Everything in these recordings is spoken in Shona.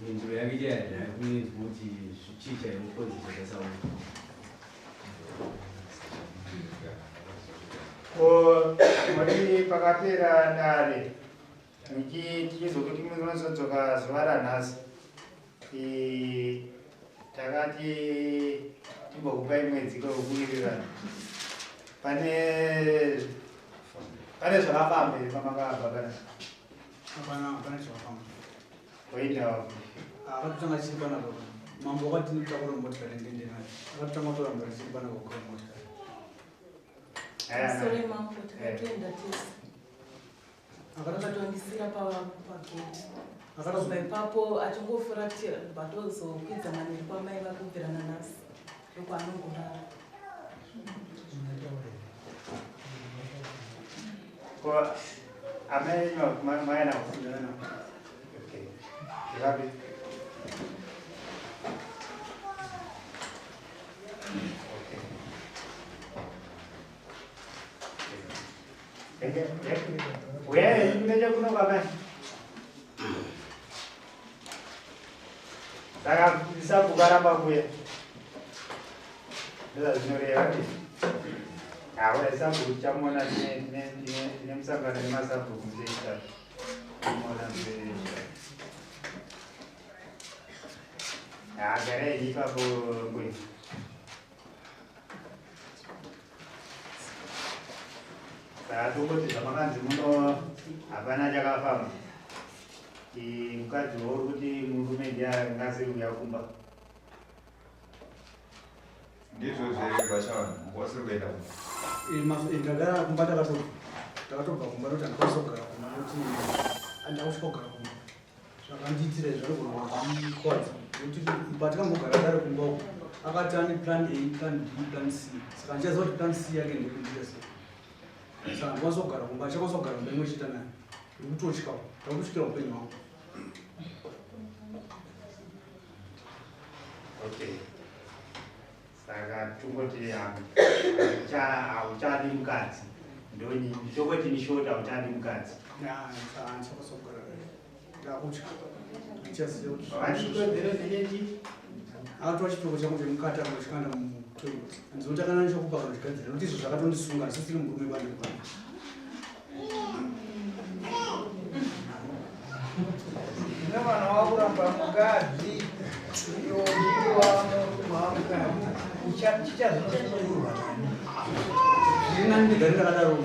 Mhinduro yake chaiyo kunzwa kuti chii chaimukonzesa chasaona. Ko muri pakapera dare tichizokuti munozodzoka zuva ranhasi takati timbokupai mwedzi kwekuwirirana pane pane zvakafamba here pamakabva kana hapana hapana zvakafamba oenda akatotanga chiri panapa mambo wakati nditakura motikari ndende nayo akatotanga kutoramba richiri panapa kukura motikari Sorry mambo takatoenda tese akatondisiya pagate akabva ipapo achingofuratira ndobva manheru kwamai vake kubvira nanhasi ndokwaanongorara Ko amai maena Okay. Rabi. Uyai kuneche kuno kwamai. Saka sabhuku aramba kuuya. Ndozvazvinoreva kuti hawa sabhuku tichamuona tine musangano nemasabhuku musi wechitatu. Timuona musi wechitatu. Garai ipapo mbuya. Saka tongoti zvamakanzi muno hapana chakafamba. Mukadzi wauri kuti murume ndiye anga asiri kuuya kumba. Ndizvo zvere Gwashavanhu, wasiri kuenda kumba. Ndagara kumba takatobva. Takatobva kumba nekuti handikwanisa kugara kumba nekuti handakutya kugara kumba. Zvakandiitira izvi zvanogona kundikwadza nekuti patakambogara dare kumba uku akati ane plan A, plan B, plan C. Saka handichaziva kuti plan C yake ndeyekuita sei. Saka handikwanisa kugara kumba, handichakwanisa kugara kumba imwe chete naye. Ndikutotya, ndakutotyira upenyu hwangu. Okay. Saka tongoti hauchadi mukadzi. Ndoni tongoti ni short hauchadi mukadzi. Ndakutya. Ndichaziva kuti Vachikodzero dzechechi akatora chipfeko changu chemukati akanochikanda mutoilet. Handizoti akana nechokupa kana chigadzira nekuti izvo zvakatondisunga handisisiri murume pandiri pano. Ine mwana wakuramba mukadzi iwo ndiwe wamurume wamukadzi chichazonosunungurwa nani? Zviri nani ndigare ndakadaro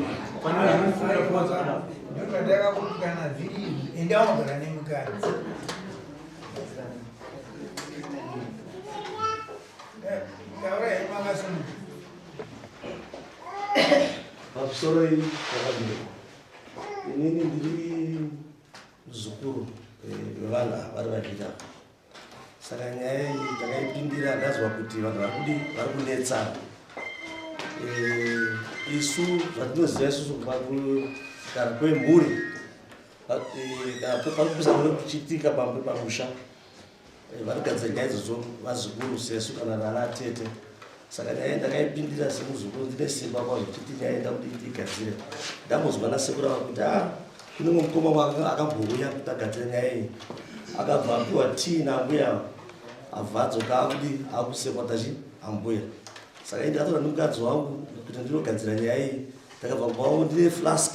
pane anofungira pfungwa dzakadaro. Ndozvandakakuti kana zviri izvi enda unogara nemukadzi. Taura henyu makasununguka. Pamusoro iyi pakamira. Inini ndiri muzukuru eh, wevanhu ava vari vaviri ava. Saka nyaya iyi ndakaipindira ndazwa kuti vanhu vari kudi vari kunetsana. Eh, isu zvatinoziva isusu kubva kana kwemhuri eh, kana pari kupisa kuchiitika pamusha Eh, vanogadzira nyaya idzodzo vazukuru sesu kana vana tete saka nyaya ndakaipindira semuzukuru ndine simba kwazvo chiti nyaya ida kuti ndigadzire ndambozwa nasekuru ava kuti a ah, kune mumwe mukoma wake akambouya kuti agadzire nyaya iyi akabva apiwa tii naambuya abva adzoka akudi akusekwa tachi ambuya saka ini ndakatora nemukadzi wangu kuti ndinogadzira nyaya iyi ndakabva kumba ndine flask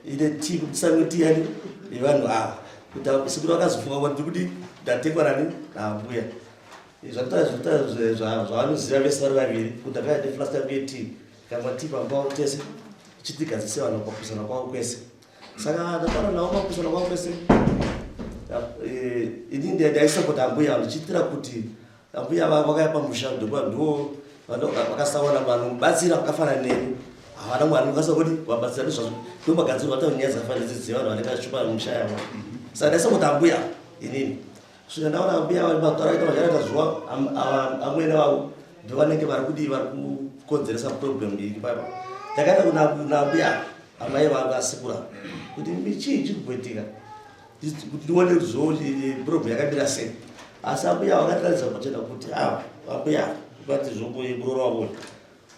ine tii kuti tisamwe tii yani yevanhu ava kuti sekuru vakazofunga kuti ndikuti ndatekwa nani naambuya zvatoita zvavanoziva vese vari vaviri kuti ndakauya neflask yangu yetii kamwa tii pamba pavo tese tichitigadzise vanhu pakusana kwavo kwese saka ndataura navo pakusana kwavo kwese eh, ini ndaisapota ambuya ndichiitira kuti Ambuya vakauya pamusha ndiwo vakasawana vanomubatsira vakafanana neni havana mwana unokwanisa kuti vabatsira ndizvazvo ndo magadzirwo ataura nyaya dzakafanana idzi dzevanhu vanenge vachipa musha yavo saka ndaisa kuti ambuya inini svika ndaona ambuya vataura ita vacharaita zuva amwene vavo ndo vanenge vari kudii vari kukonzeresa problem iyi papa ndakaenda kuna ambuya amai vasikura kuti chii chiri kuitika kuti ndione kuti problem yakamira sei asi ambuya vakatiratidza pachena kuti a ah, ambuya vati zvomuroora wavo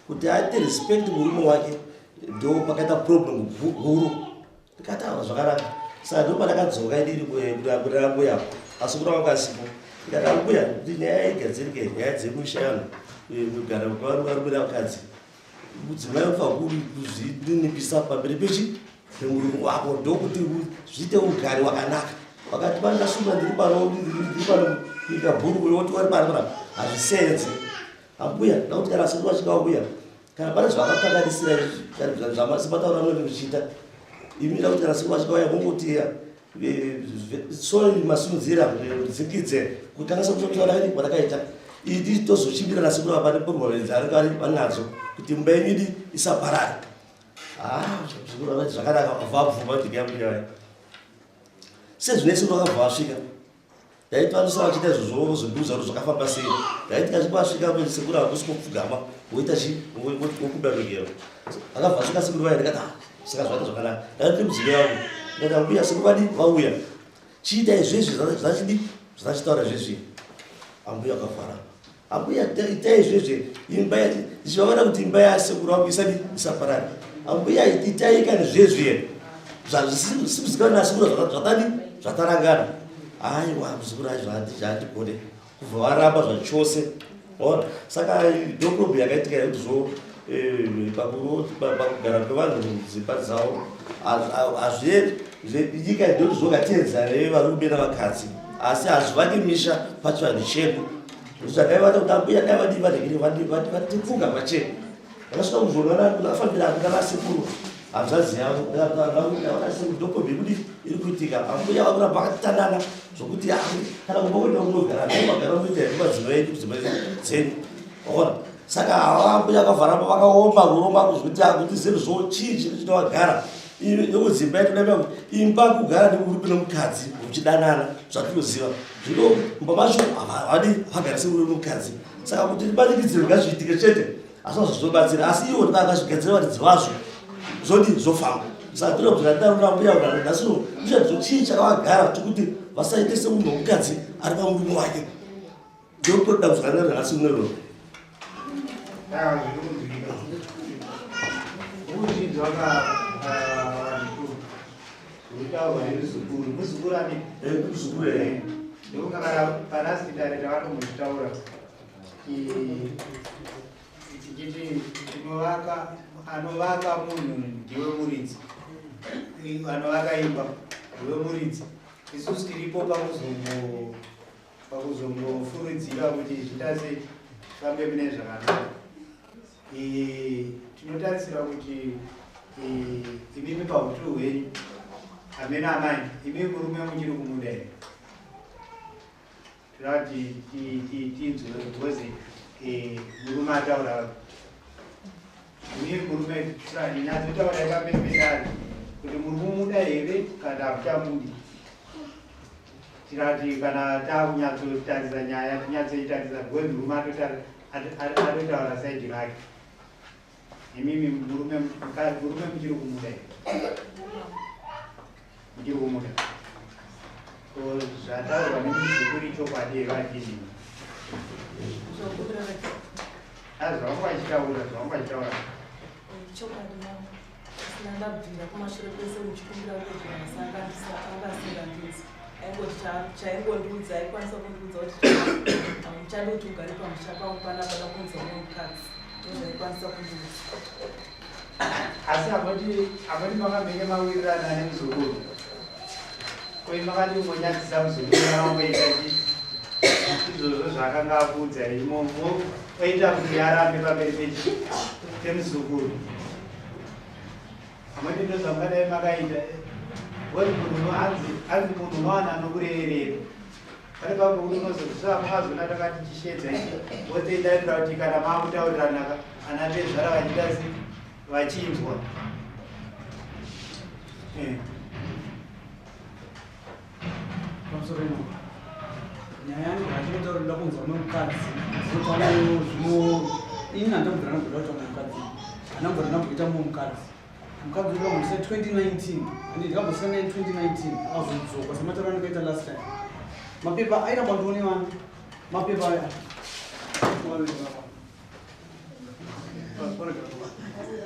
kuti aite respect murume wake Ndo pakaita problem huru. Ndikataura zvakanaka. Saka ndo pandakadzoka inini kuna mbuya, asi kuna vanga asipo. Ndikati mbuya, kuti nyaya igadzirike, nyaya dzemusha vanhu kugara kwevarume nevakadzi, mudzimai unofanira kuzvininipisa pamberi pechi pemurume wako, ndokuti zviite ugari wakanaka. Vakati vandasuma ndiri pano, ndiri pano kuita bhuru woti wari pano panapa hazvisenzi. Ambuya, ndakuti kana sekuru vachinge vauya, kana pane zvavakakanganisira zvamataura munenge muchiita imi, ndakuti kana sekuru vachinge vauya mongoti sorry, masimudzira dzikidze kukanganisa kutaura kwandakaita idi, tozochimbira nasekuru ava pane problem dzaanenge vanadzo kuti imba yenyu idi isaparare. Sekuru vakati zvakanaka, vabvuma kuti yambuya vaya sezvine sekuru vakabva vasvika. Ndaiti vanosara vachiita izvozvo vozondiudza kuti zvakafamba sei. Ndaiti kachinge vasvika sekuru ava kusi kopfugama woita chi wokuda rugero. Akabva asvika sekuru vaya ndikati ah, saka zvaita zvakanaka. Ndakati mudzimai wangu ndikati ambuya sekuru vadi vauya. Chiita izvezvi zvachidi zvachitaura izvezvi. Ambuya akafara. Ambuya itai izvezvi imba ndichivavada kuti imba yasekuru vangu isadi isaparare. Ambuya itai kani zvezvi zvazvisikuzikanwa nasekuru zvatadi zvatarangana. Aiwa muzukuru ai zvaandigone kubva varamba zvachose. Ona saka ndoproblem yakaitika yekuti zvo pakugara kwevanhu mudzimba dzavo hazvinyika ndoti zvokatienzane varume navakadzi, asi hazvivaki misha pachivanhu chedu. Zvakaivata kuti ambuya dai vadii varegere vatipfuga pachena. Vakasvika kuzonana afambira kuna vasekuru hanzvadzi yavo vanasekuru, ndokombi yekuti iri kuitika. Ambuya vakuramba vakatanana zvokuti kana kumba kuenda kunogara vagara muita here madzimai edu kudzimai dzenyu, waona? Saka hava ambuya vakavharamba vakaoma kuroma kuzviti akuti zezvo chii chiri chinovagara nekudzimba yedu dai kuti imba kugara nemurume nemukadzi muchidanana zvatinoziva. Zvino mumba macho havadi vagara semurume nemukadzi, saka kuti ribanikidzirwe ngazviitike chete, asi vazvizobatsira. Asi ivo vakazvigadzira varidzi vazvo zvodi zvofamba. Saka tinoda kuti ndataura mbuya nhasi uno chii chakavagara chokuti vasaite semunhu womukadzi ari pamurume wake, ndotoda kuzwanira nhasi uno. Aiwa, zviri kunzwika. Kuzvinzwa ka vazvikuru zvirikutaurwa nemuzukuru. Muzukuru ani? Muzukuru here? Ndokunga kana parasti dare tavatombozvitaura tichiti tinovaka, anovaka munhu ndiwe muridzi, anovaka imba ndiwe muridzi. Isusu tiripo pakuzongofuridzira kuti zviita sei fambe mune zvakanaka. Tinotarisira kuti imimi pauturu hwenyu hamene amai, imimi murume muchiri kumuda here? Toda kuti tinzwe because murume ataura, imimi murume nyatsotaura pamberi pedare kuti muri kumuda here kana hamuchamudi. Tikati kana takunyatsotarisa nyaya tinyatsoitarisa because murume atotaura side rake. Imimi murume, murume muchiri kumuda here? Muchiri kumuda? Ko zvataurwa nemuzukuru ichokwadi here vachini? Zvavanga vachitaura, zvavanga vachitaura. Chokwadi mama, asina ndabvira kumashure kwese muchikumbira kuregera, anga asingandinzwi. Aingoti chaingondiudza, aikwanisa kundiudza kuti hamuchadi kuti ugare pamusha pangu panapa, dakunzwa mumwe mukadzi, ndozvaikwanisa kundiudza. Asi amoti makambenge mawirirana nemuzukuru, koi makati ungonyadzisa muzukuru akangoita chi izvozvo zvaakanga akuudza imomo, oita kuti arambe pamberi pechi pemuzukuru? Amoti ndozvamungadai makaita because munhu hanzi munhu unowana anokureverera pane pamwe kuti unozozvisva makazoona takati chishedza ichi wotoidaidira kuti kana maakutaurirana ana tezvara vachiita se vachinzwa. Pamusoro ino nyaya yangu hachinotaura ndoda kunzwa mumwe mukadzi zvotaurayo zvino ini handambobvira ndamboda kuita mumwe mukadzi, handambobvira ndamboita mumwe mukadzi. Mukadzi ndakambosina 2019, handi ndikambosina naye 2019, akazodzoka sematauro andikaita last time. Mapepa airamba ndione vana mapepa aya.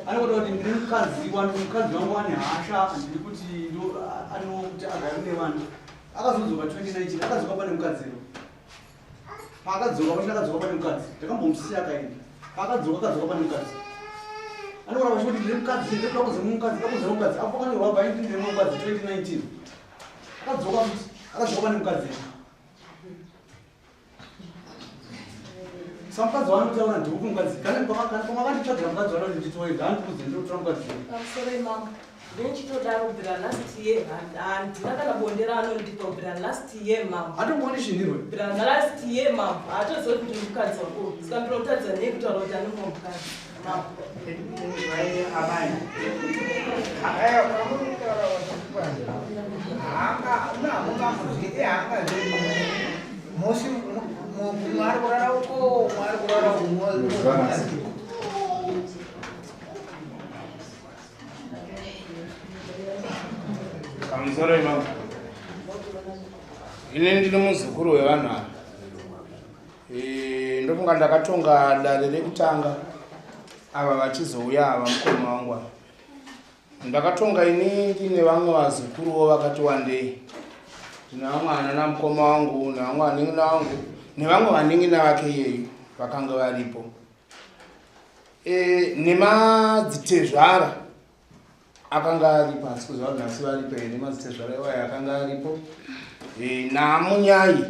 Anokuda kuti ndine mukadzi wani, mukadzi wangu ane hasha, handidi kuti anokuti agare nevana. Akazodzoka 2019, akadzoka pane mukadzi ero. Paakadzoka pacho akadzoka pane mukadzi, ndakambomusiya akaenda. Paakadzoka akadzoka pane mukadzi. Anokuramba achikuti ndine mukadzi, ndinoda kuzomuka mukadzi, ndoda kuzomuka mukadzi. Apo akanyorwa bhaindi ndine mukadzi 2019. Akadzoka futi, akadzoka pane mukadzi ero. Samukadzi waanotaura ndeupi mukadzi? Kana kwamakanditsvagira mukadzi waanoti nditore, ngaandikuudze ndinotora mukadzi uyu. Pamusoro imambo, ndinchitodaro kubvira last year, handina kana bonde raanondipa kubvira last year mambo. Hatombooni chinhirwe. Kubvira last year mambo, haatozivi kuti ndiri mukadzi wako. Saka ndinotadza nei kutaura kuti ane mumwe mukadzi mambo. Amai. Aiwa, pamuri kutaura kuti hanga hamungamunzwi ehanga zvedu musi mumwe ari kurara uko umwe ari kurara uko. Pamusoro imambo, ini ndiri muzukuru wevanhu ava. Ndofunga ndakatonga dare rekutanga ava vachizouya ava mukoma wangu ava. Ndakatonga ini ndine vamwe vazukuruwo vakati wandei. Ndine vamwe ana namukoma wangu nevamwe vanin'ina vangu nevamwe vanin'ina vake iyeyu vakanga varipo. Nemadzitezvara akanga aripo, asi kuziva kuti nhasi varipo here madzitezvara iwayo akanga aripo. Namunyai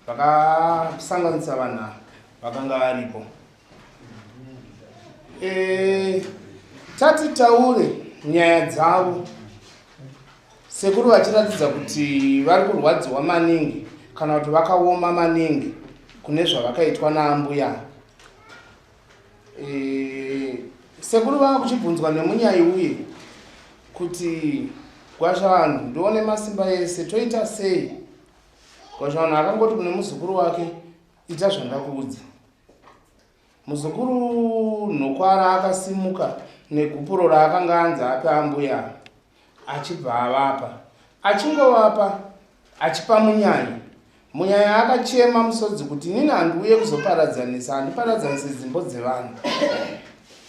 vakasanganisa vanhu ava vakanga varipo. Tati taure nyaya dzavo, sekuru vachiratidza kuti vari kurwadziwa maningi kana kuti vakaoma maningi kune zvavakaitwa naambuya. Sekuru vava kuchibvunzwa nemunyai uye kuti gwasha vanhu ndione masimba ese toita sei. Gwasha vanhu akangoti kune muzukuru wake, ita zvandakuudza. Muzukuru Nhokwara akasimuka negupuro raakanga anzi ape ambuya achibva avapa. Achingovapa achipa munyai. Munyai akachema musodzi kuti inini handiuye kuzoparadzanisa, handiparadzanise dzimbo dzevanhu.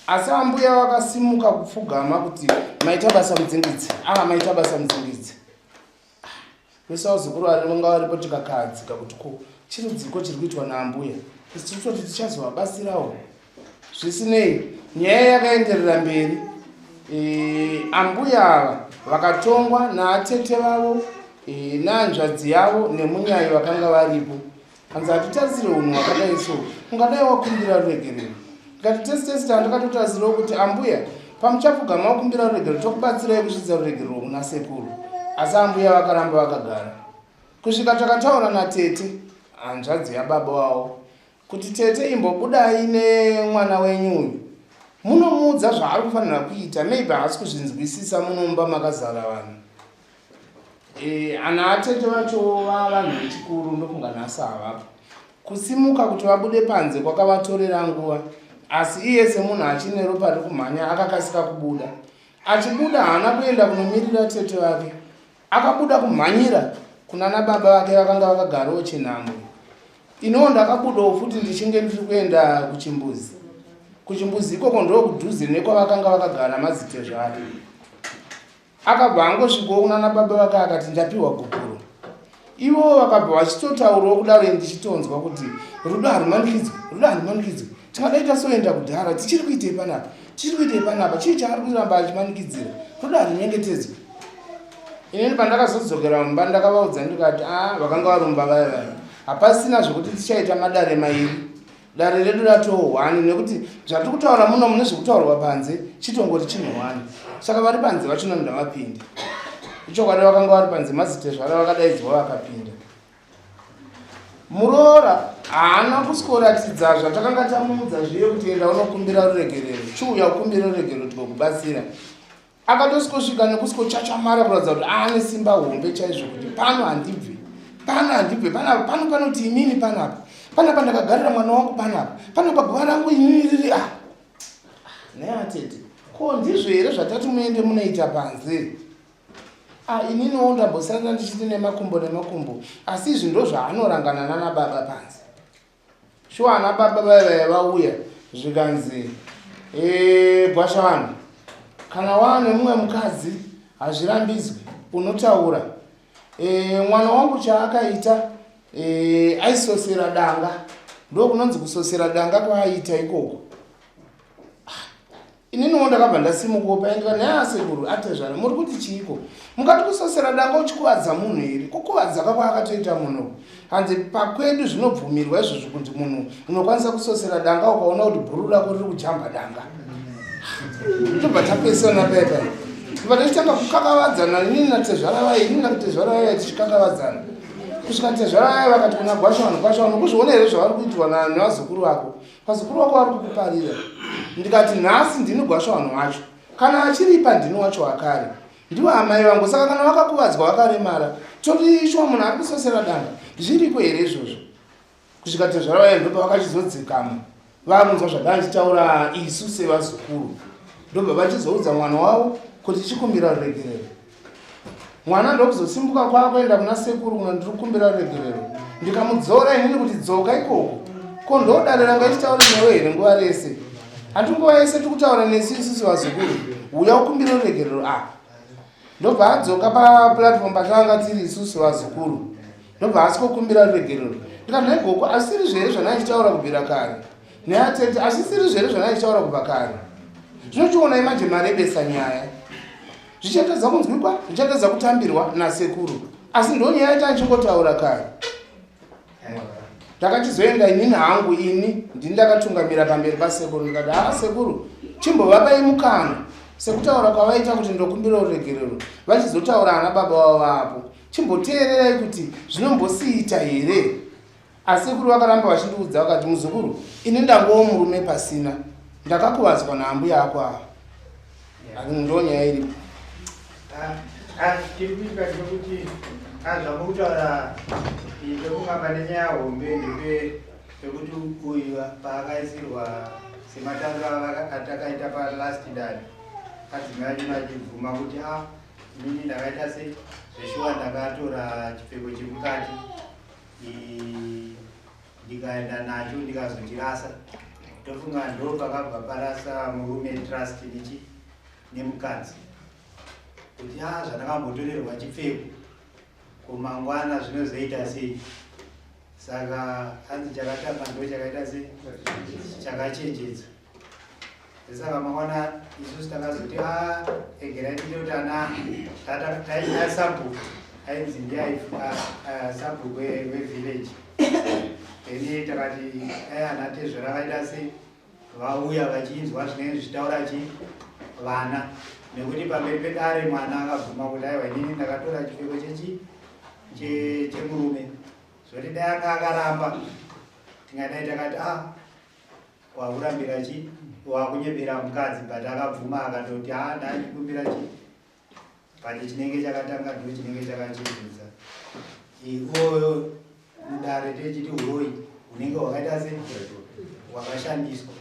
Asi ambuya vakasimuka kupfugama kuti maita basa mudzingidzi. Ah, maita basa mudzingidzi. Vese vazukuru vanga varipo tikakahadzika kuti ko chirudziko chiri kuitwa naambuya, isu tiri kutoti tichazovabatsirawo. Zvisinei, nyaya yakaenderera mberi. Ambuya ava vakatongwa naatete vavo, nahanzvadzi yavo nemunyai vakanga varipo. Hanzi hatitarisire unhu hwakadai so, ungadai wakumbira ruregerero. Ndikati tese tese tandakatotarisirawo kuti ambuya pamuchapfugama wakumbira ruregerero tokubatsirai kusvitsa ruregerero kuna sekuru. Asi ambuya vakaramba vakagara kusvika takataura natete hanzvadzi yababa wavo kuti tete imbobudai nemwana wenyu uyu munomuudza zvaari kufanira kuita, maybe haasi kuzvinzwisisa, munomba makazara vanhu. Ana atete vacho vanhu vechikuru ndofunga nhasi havapo. Kusimuka kuti vabude panze kwakavatorera nguva, asi iye semunhu achine ropa riri kumhanya akakasika kubuda. Achibuda haana kuenda kunomirira tete vake, akabuda kumhanyira kunana baba vake vakanga vakagarawo chinhambwe. Iniwo ndakabudawo futi ndichinge ndiri kuenda kuchimbuzi. Kuchimbuzi ikoko ndokudhuze nekwavakanga vakagara madzitezvara. Akabva angosvikawo kunana baba vake akati ndapiwa gupuro. Ivowo vakabva vachitotaurawo kudaro ndichitonzwa kuti rudo harumanikidzwi, rudo harumanikidzwi. Tingadai tasoenda kudhara, tichiri kuitei panapa? Tichiri kuitei panapa? Chii chaari kuramba achimanikidzira? Rudo harunyengetedzwi. Inini pandakazodzokera mumba ndakavaudza ndikati a vakanga varumba vaya vaya. Hapasina zvekuti tichaita madare mairi. Dare redu ratoo hwani nekuti zvatiri kutaura muno mune zvekutaurwa panze chitongori chinhu hwani. Saka vari panze vachona ndavapinde. Ichokwadi vakanga vari panze madzitezvara vakadaidzwa vakapinda. Muroora haana kusikoratidza zvatakanga tamuudza zviye kuti enda unokumbira ruregerero. Chiuya ukumbire ruregerero tikokubatsira. Akatosvikosvika nekusikochachamara kuratidza kuti aane simba hombe chaizvo kuti pano handibve, pano handibve, panapa pano panoti inini panapa, panapa ndakagarira mwana wangu panapa, panapa guva rangu inini riri ah. Nhai atete, ko ndizvo here zvatati muende munoita panze? Ah, ininiwo ndambosarira ndichiti nemakumbo nemakumbo, asi izvi ndozvaanorangana nana baba panze. Shuwa ana baba vaya vaya vauya zvikanzi E, gwasha vanhu kana waane mumwe mukadzi hazvirambidzwi unotaura e, mwana wangu chaakaita e, aisosera danga ndokunonzi kusosera danga kwaaiita ikoko ininiwo ndakabva ndasimukawo paendwa naye asekuru atezvara muri kuti chiiko mukati kusosera danga uchikuvadza munhu here kukuvadza ka kwaakatoita munhu hanzi pakwedu zvinobvumirwa izvozvo kunzi munhu unokwanisa kusosera danga ukaona kuti bhuru rako riri kujamba danga tobva tapesana paya paya tobva tachitanga kukakavadzana inini natezvara vaye inini natezvara vaye tichikakavadzana kusvika tezvara vaye vakati kuna gwasha vanhu gwasha vanhu kuzviona here zvavari kuitwa nevazukuru vako Vazukuru vako vari kukuparira. Ndikati nhasi ndini gwasha vanhu vacho. Kana achiripa ndini wacho wakare. Ndivo amai vangu saka kana vakakuvadzwa vakaremara toti shuwa munhu ari kusosera danga. Zviriko here izvozvo? Kusvika tezvara vaye ndobva vakachizodzikama. Vakunzwa zvandanga isu sevazukuru. Ndobva vachizoudza mwana wavo kuti chikumbira ruregerero. Mwana ndokuzosimbuka kwakuenda kuna sekuru kuna ndiri kukumbira ruregerero. Ndikamudzora inini kuti dzoka ikoko. Ko ndodare ranga ichitaura newe here nguva rese? Hanti nguva yese tiri kutaura nesu isusu vazukuru. Uya ukumbire ruregerero ah. Ndobva adzoka paplatform patanga tiri isusu vazukuru. Ndobva asikokumbira ruregerero. Ndikati nhai gogo asiri zvere zvandaichitaura kubvira kare. Neatete asisiri zvere zvandaichitaura kubva kare. Zvinochionai manje marebesa nyaya. Zvichatadza kunzwikwa, zvichatadza kutambirwa nasekuru. Asi ndonyaya yatanchingotaura kare. Ndakachizoenda inini hangu ini ndini ndakatungamira pamberi pasekuru ndikati haa sekuru chimbovapai mukana sekutaura kwavaita kuti ndokumbira ruregerero vachizotaura ana baba vavo vapo chimboteererai kuti zvinombosiita here Asekuru vakaramba vachindiudza vakati muzukuru ini ndangowo murume pasina ndakakuvadzwa naambuya ako ava asi ndo nyaya iripo. Ah, ah, chiri kuitika ndechekuti ah, zvamukutaura ndokunga pane nyaya hombe ndepe pekuti uyu paakaisirwa sematangiro atakaita palast dare adzimai achona achibvuma kuti a inini ndakaita sei zveshuwa ndakatora chipfeko chemukati ndikaenda nacho ndikazochirasa ndofunga ndo pakabva parasa murume trust nechi nemukadzi kuti a ah, zvandakambotorerwa chipfeko komangwana zvinozoita sei saka hanzi chakatanga ndo chakaita sei chakachenjedza Saka mangwana isusu takazoti a ah, egerai tiite kuti ana taita sabhuku ainzi ndiye sabhuku wevillage then takati dai ana tezvara vaita sei vauya vachinzwa zvinenge zvichitaura chi vana nekuti pamberi pedare mwana akabvuma kuti aiwa inini ndakatora chipfeko chechi chemurume zvoti dai anga akaramba tingadai takati a ah, Wakurambira chi wakunyebera mukadzi but akabvuma akatoti haa ndachikumbira chi but chinenge chakatanga ndo chinenge chakachembedza iwoyo mudare techiti uroyi unenge hwakaita se hwakashandiswa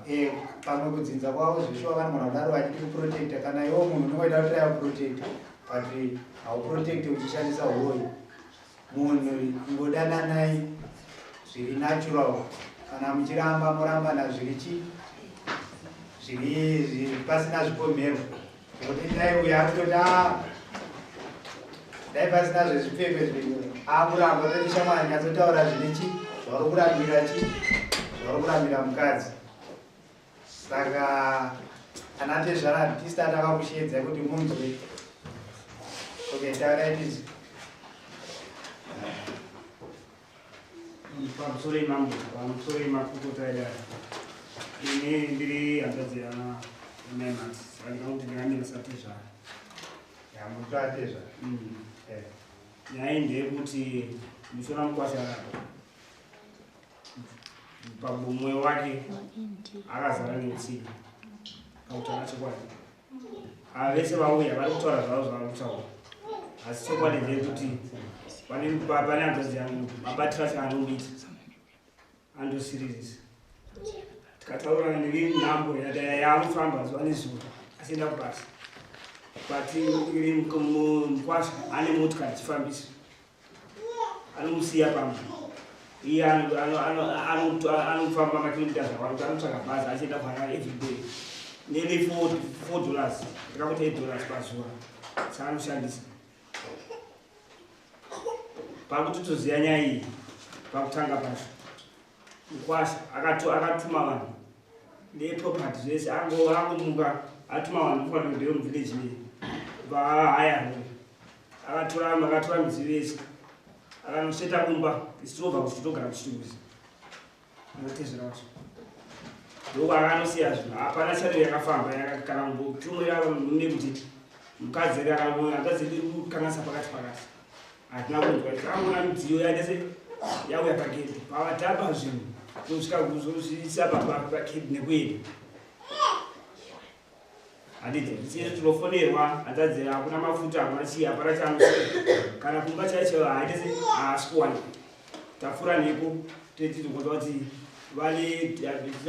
eh, pamwe kudzinza kwavo zveshuwa vanogona kudaro vachiti kuprotecta kana iwo munhu unenge waida kutraya kuprotecta but hauprotecte uchishandisa uroyi Munhu ingodananai zviri natural kana muchiramba morambana zviri chi zviri pasina zvipomherwa nekuti dai uyo akutoti ah, dai pasina zvezvipfeko izvi akuramba toti shamwari nyatsotaura zvine chi zvauri kurambira chi zvauri kurambira mukadzi Saka ana tezvara tisi takakusheedza kuti munzwe. Okay, taurai tizwe. Pamusoro imambo, pamusoro imakurukota edare. Ini ndiri hanzvadzi yamai Max, saka ndinoda kuti ndingamira satezvara. Ya, muto atezvara. Eh. Nyaya iyi ndeyekuti musoro mukwasha pamwoyo wake akazara neutsinye pakutaura chokwadi ava vese vauya vari kutaura zvavo zvavari kutaura asi chokwadi ndeyekuti pane hanzvadzi yangu mabatiro acho anomuita andosiririsa tikataurana nevenhambo yaanofamba zuva nezuva asienda kubasa but mukwasha ane motikari dzifambisa anomusiya pamba. Iye anofamba makilomita zvakawanda anotsvaga bhazi achienda kuHarare everyday nearly $4 ndakakuti $8 pazuva chaanoshandisa. Pakuti toziva nyaya iyi pakutanga pacho mukwasha akatuma vanhu neproperty zvese angomuka atuma vanhu kufanira ndeo muvillage nei vahaya rori akatora akatora midziyo yese akanoseta kumba isu tinobva kuti togara kuchitukuzi anotezvera wacho ndoko akanosiya zvinhu hapana chado yakafamba kana kumbotumira murume kuti mukadzi ere hanzvadzi yedu iri kukanganisa pakati pakati hatina kunzwa takangoona midziyo yaita se yauya pagedhi pavadhaba zvinhu tosvika kuzozviisa pagedhi nekuenda handiti isu tinofonerwa hanzvadzi hakuna mafuta hakuna chii hapana chaanosia kana kumba chaicho haite se haasi kuwanikwa tafura neko tetizokonza kuti vane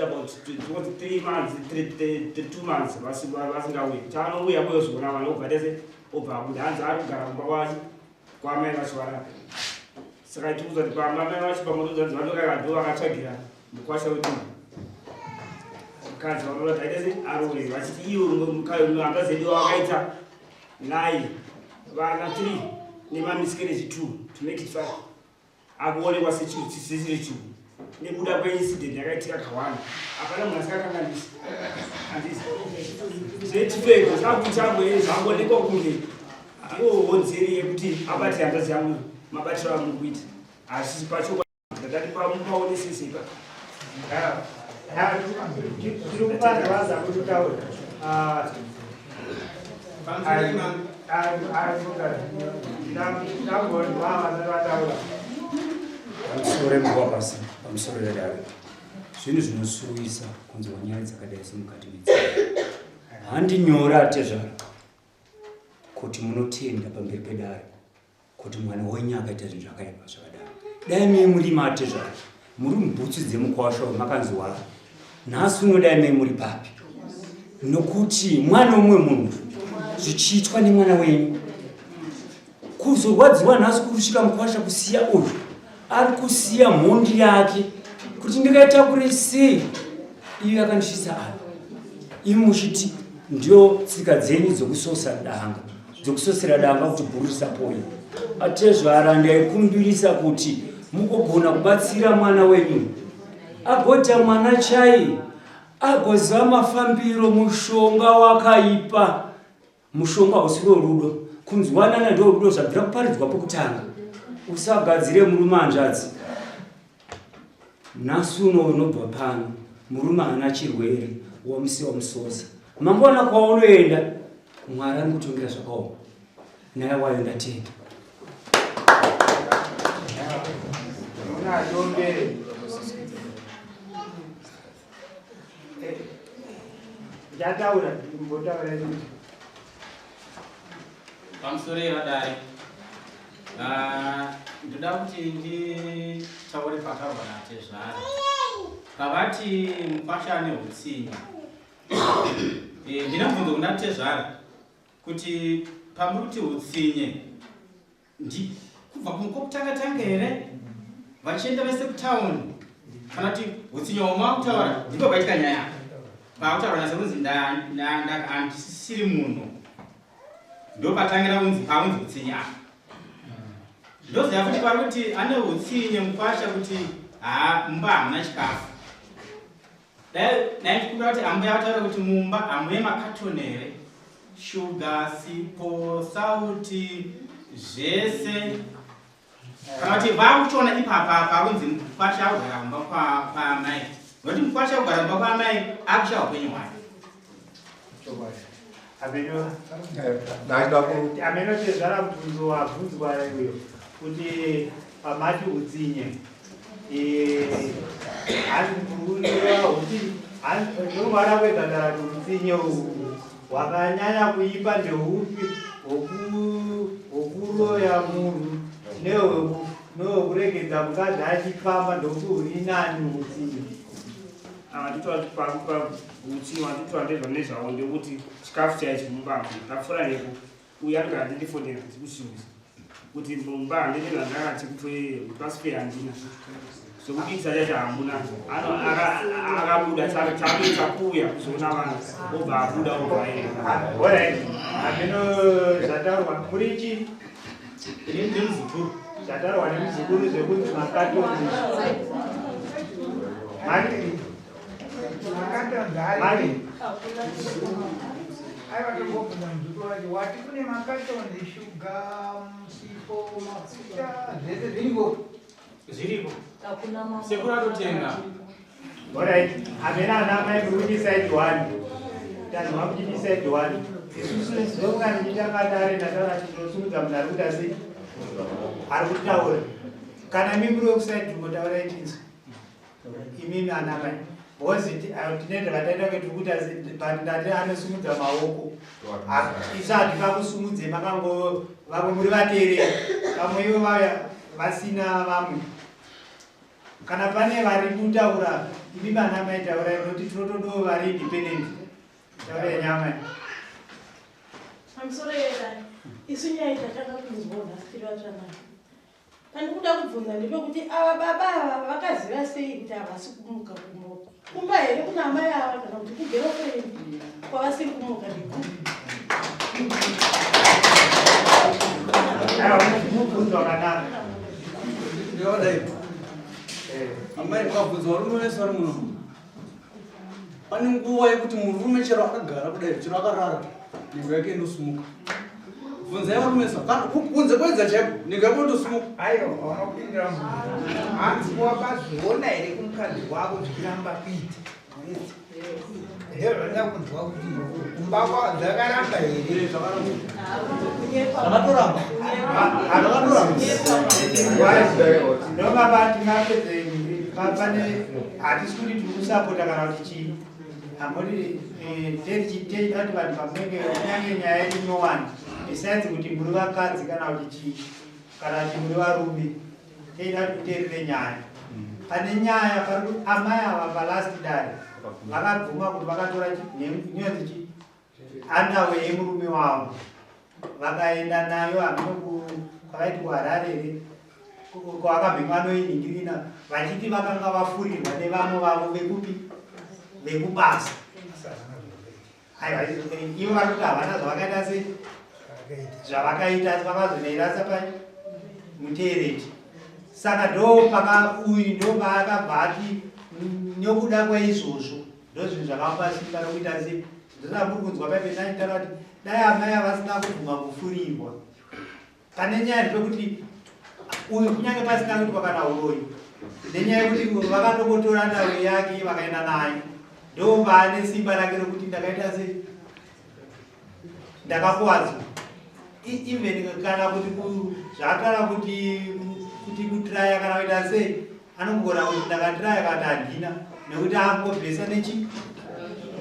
about 3 months 2 months vasingauyi chaanouya kuyozoona vana obva tese obva abuda hanzi ari kugara kumba kwacho kwamai vacho varapi saka tikuza kuti pamamai vacho pamotozanzi vanokaka ndo vakatsvagira mukwasha wedu mukadzi vanoda kuti aite se aroore vachiti iwo hanzvadzi yedu wakaita naye vana 3 nemamiscarriage 2 to make it 5 akuonekwa sechiri chinhu nekuda kweincident yakaitika kawanda hapana munhu asikakanganisi handisi zvetifeko zvakuchangwe zvangoonekwa kunge ndiwo honzeri yekuti abate hanzvadzi yangu mabatiro amuri kuita hazvisi pachokwadi ndakati pamupaonesese ipa tiri kupanza vaza kutitaura Pamusoro emukuwa pasi, pamusoro vedare. Zvinhu zvinosuwisa kunzwa nyaya dzakadai semukati medzimba. Handi nyore atezvara kuti munotenda pamberi pedare kuti mwana wenyu akaita zvinhu zvakaipa zvakadaro. Dai mei muri matezvara muri mubhutsu dzemukwasha makanzi wara nhasi uno dai mei muri papi nokuti mwana umwe munhu zvichiitwa nemwana wenyu kuzorwadziwa nhasi kusvika mukwasha kusiya uyu ari kusiya mhondi yake kuti ndikaitakure sei iyo yakandisvitsa apa imi muchiti ndio tsika dzenyu dzekusosa danga dzekusosera danga kuti bhuru risapoye atezvara ndaikumbirisa kuti mugogona kubatsira mwana wenyu agoita mwana chai agoziva mafambiro mushonga wakaipa Mushonga hausiriwo rudo. Kunzwanana ndo rudo zvabvira kuparidzwa pokutanga. Usagadzire murume hanzvadzi. Nhasi uno unobva pano murume haana chirwere wamusiya wamusoza. Mangwana kwaunoenda Mwari anokutongera zvakaoma. Naye wayo ndatenda. Ndataura ndimbotaura kuti pamusoro yevadare ah, ndoda kuti nditaure pataurwa natezvara pavati mukwasha ane utsinye eh, ndine mubvunzo kuna tezvara kuti pamuri kuti utsinye Ndi kubva kwokutanga tanga here vachienda vese kutown kana kuti utsinye hwamava kutaura ndipo paitika nyaya paakutaura nase kunzi handisisiri munhu ndopatangira kunzi pakunzi utsinye apa ndoziva futi pari kuti ane utsinye mukwasha kuti haa mumba hamuna chikafu Dai ndikumbira kuti ambuya vataure kuti mumba hamune makatoni here? Shuga, sipo, sauti, zvese. Kana kuti vakuchiona ipapa pakunzi mukwasha akugara kumba kwaamai. Nokuti mukwasha akugara kumba kwaamai akushaya upenyu hwake. Ameno tezvara mubvunzo wabvunzwa uyo kuti pamati utsinye hanzi kwegandara kuti utsinye uhu hwakanyanya kuipa ndeupi hwokuroya munhu nehwekuregedza mukadzi achifamba ndokuti huri nani utsinye Utsinye wanditoa ndezva nezvawo ndekuti chikafu chaicho mumba hamuna ndapfuura neko uyu anogara achindifonera ndikuchiyungisa Kuti mumba handine zvandakati kuti handina. Zvekubikisa chacho hamuna. Akabuda chakuita kuuya kuzoona vanhu obva abuda obva aenda. Alright. Hameno zvataurwa muri chi? Ini ndiri muzukuru. Zvataurwa nemuzukuru zvekunzi makatoni. Mari Mari. Aiwa tombobvunza muzukuru wacho wati kune makatoni shuga sipo mafuta zvese zviriko. Zviriko. Sekuru atotenga. Alright. Hameno ana mai muri kuti side one. Tanzwa kuti side one. Isusu ndonga ndichitanga dare ndataura kuti tinosimudza munhu ari kuita sei? Ari kutaura. Kana imi muri wekuside kungotaura itinzwe. Imimi ana mai. Because tinoita vataita kuti tiri kuita but ndati anosimudza maoko. Isu hatikakusumudze makango vamwe muri vateereri. Vamwe ivo vauya vasina vamwe. Kana pane vari kutaura imi vana mai taurai nokuti tinotodawo vari independent. Taurai nyama. Pamusoro yedai, isu nyaya tatanga kunzwa nhasi tiri vatsvanana. Pandikuda kubvunza ndepekuti ava baba ava vakaziva sei kuti havasi kumuka kumba? Kumba here kuna amai ava kana kuti kugirlfriend kwavasiri kumuka ndekupi? Aiwa mubvunzo wakanaka. Ndinodai. Amai mukabvunza varume vese vari muno. Pane nguva yekuti murume chero akagara kudai chero akarara nhengo yake inosumuka. Bvunzai varume vese kana kunze kwedza chaiko nhengo yako inotosumuka. Aiwa unopindura munhu. Hanzi wakazviona here kumukadzi wako zvichiramba kuita? Ndozvandida kunzwa kuti kumba kwa zvakaramba here? Zvakatoramba. Ndobaba tingapedze pane hatisi kuti tiri kusapota kana kuti chii. Hamuri teida kuti vanhu pamunenge kunyange nyaya inyowani besides kuti muri vakadzi kana kuti chii kana kuti muri varume teida kuti muteerere nyaya. Pane nyaya pari kuti amai ava palast dare vakabvuma kuti vakatora inonzi chi underwear yemurume wavo vakaenda nayo hameno kwakaiti kuHarare here kwavakabve vanoinhingirina vachiti vakanga vafurirwa nevamwe vavo vekupi vekubasa. Aiwa ivo vari kuti havana zvavakaita sei zvavakaita asi vakazonoirasa pai muteereti. Saka ndo paka uyu ndo paakabva ati nekuda kwaizvozvo ndozvinhu zvakamupa simba rokuita sei. Ndosaka muri kunzwa paipe ndachitaura kuti dai amai avasina kubvuma kufurirwa. Pane nyaya ndepekuti uyu kunyange pasina kuitwa kana uroyi nenyaya yekuti vakandokotora ndau yake vakaenda nayo ndo paane simba rake rokuti ndakaita sei ndakakuwadzwa. Even kana kuti zvaataura kuti kuti kutiraya kana kuita sei anogona kuti ndakatiraya kana handina nekuti angobvesa nechi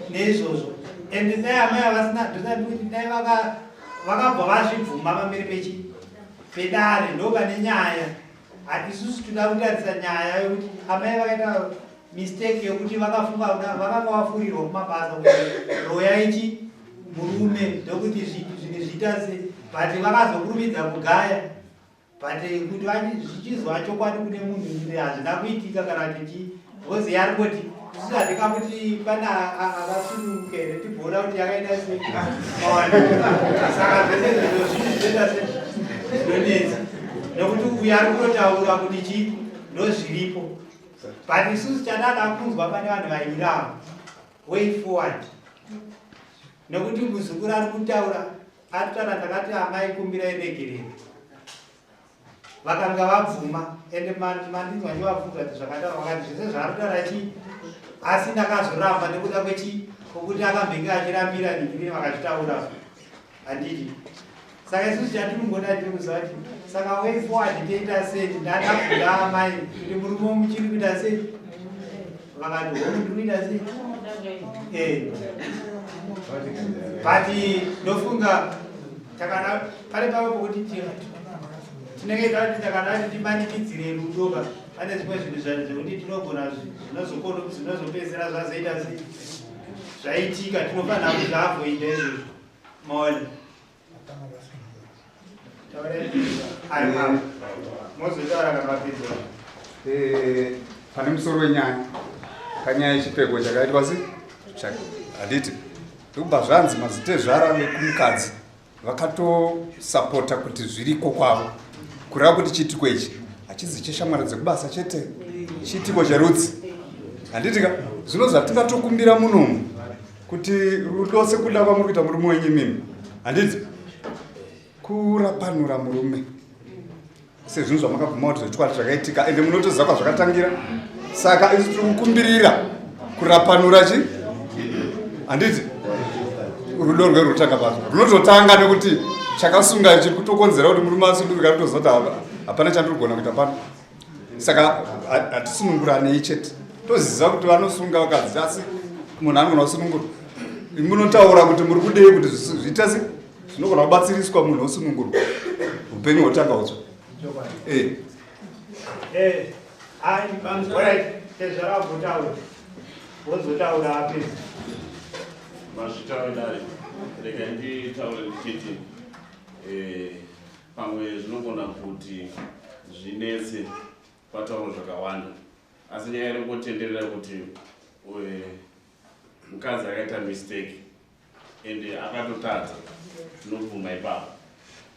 neizvozvo. And dai amai havasina ndosati kuti dai vakabva vazvibvuma pamberi pechi pedare ndo pane nyaya. Isusu toda kutarisa nyaya yekuti amai vakaita mistake yekuti vakafunga vakanga vafurirwa kumabasa kuti roya ichi murume ndokuti zvinhu zviita sei but vakazokurumidza kugaya but kuti zvichizwa chokwadi kune munhu hazvina kuitika kana kuti chii because yari kuti isusu hatingamuti pane akasununguka here tigoona kuti yakaita sei. Saka zvese izvozvo zvinhu zvinoita sei zvinonetsa nekuti uyu ari kutotaura kuti chii ndozviripo but isusu chandada kunzwa pane vanhu vairi ava way forward nekuti muzukuru ari kutaura atara ndakati amai kumbirai regerero vakanga vabvuma ende mandinzwa ndivabvunza kuti zvakataura vakati zvese zvaarikutaura chii asi ndakazoramba nekuda kwechi kwokuti akambenge achirambira ningirine vakazvitaura handiti. Saka isusu chatinongoda ndekuziva kuti saka way forward toita sei. Ndandabvunza amai kuti murume muchiri kuita sei vakati hongu ndiri kuita sei. But ndofunga takada pane pamwe pokuti tinenge tati takada kuti timanikidzire rudo ka pane zvimwe zvinhu zvekuti tinogona zvinozopedzisira zvazoita sei zvaitika tinofanira kuzviavoida izvozvo. Maona. Eh, pane musoro wenyaya panyaya yechipfeko chakaitwa se handiti ndokubva zvanzi mazitezvara vekumukadzi vakatosapota kuti zviriko kwavo kureva kuti chiitiko ichi hachizi cheshamwari dzekubasa chete chiitiko cherudzi handitika zvino zvatingatokumbira munomu kuti rudo sekuda kwamuri kuita murume wenyu imimi handiti kurapanura murume sezvinhu zvamakabvuma kuti zvechokwadi zvakaitika ende munotoziva kwazvakatangira saka isu tiri kukumbirira kurapanura chi handiti rudo rwe rwotanga pazvo runototanga nekuti chakasunga chiri kutokonzera kuti murume asundurika rutoziva kuti hapana chandiri kugona kuita pano saka hatisununguranei chete toziva kuti vanosunga vakadzi asi munhu anogona kusunungurwa munotaura kuti muri kudei kuti zviite se zvinogona kubatsiriswa munhu osunungurwa upenyu hwotanga utsva eh. eh, wozotaura apedza mazvita vedare rega nditaure ndichiti eh, pamwe zvinogona kuti zvinetse patauro zvakawanda asi nyaya iri kungotenderera kuti eh, mukadzi akaita mistake ende akatotadza tinobvuma ipapo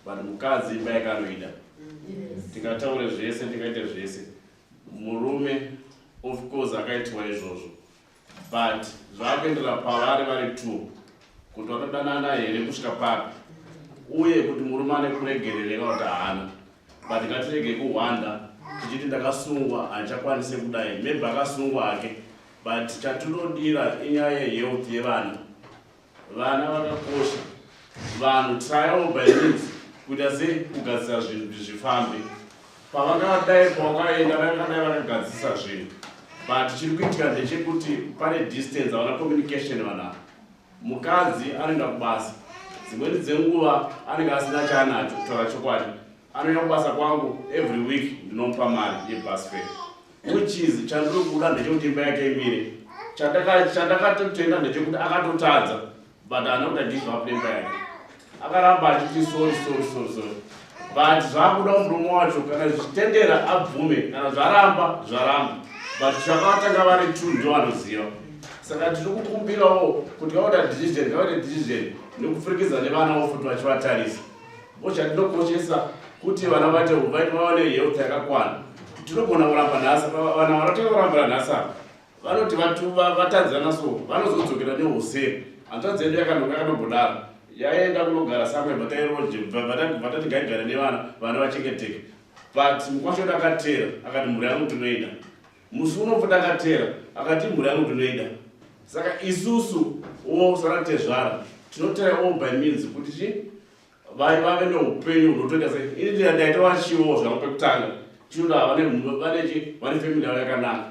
but mukadzi imba yakanoida tingataure zvese tingaite zvese murume of course akaitiwa izvozvo but zvakuendera pavari vari two kuti vatodanana here kusvika papi uye kuti murume ane kuregerere kana kuti haana but ngatirege kuhwanda tichiti ndakasungwa handichakwanise kudai maybe akasungwa hake but chatinodira inyaya yehealth yevana vana vakakosha vanhu trial by means kuita sei kugadzisa zvinhu kuti zvifambe pavakadai pavakaenda vakadai vakagadzisa zvinhu but chiri kuitika ndechekuti pane distance havana communication vanhu ava mukadzi anoenda kubasa dzimweni dzenguva anenge asina chaanacho kutaura chokwadi anouya kubasa kwangu every week ndinomupa mari yebus fare which is chandiri kuda ndechekuti imba yake imire chandakatotenda ndechekuti akatotadza but haana kuti agive up nemba yake akaramba achiti sorry sorry sorry sorry but zvakuda murume wacho kana zvichitendera abvume kana zvaramba zvaramba but chakatanga vari two ndo vanoziva saka tiri kukumbirawo kuti vakuita decision ngavaite decision nekupfurikidza nevanawo futi vachivatarisa Bo chatinokoshesa kuti vana vaite vaite vawane health yakakwana. Tinogona kuramba nhasi vana vanotanga kurambana nhasi apa vanoti vatadzana so vanozodzokera nehoseri. Hanzvadzi yedu yakanombodaro yaenda kunogara somewhere vatairoje vatati ngaigare nevana vana vachengeteke but mukwasha wedu akatera akati mhuri yangu tinoida musi unofuta akatera akati mhuri yangu tinoida saka isusu wo sana tezvara tinotera all by means kuti chi vai vave neupenyu hunotoita sei ini ndira ndaita vachiwo zvangu pekutanga chinoda vane vane chi vane family yavo yakanaka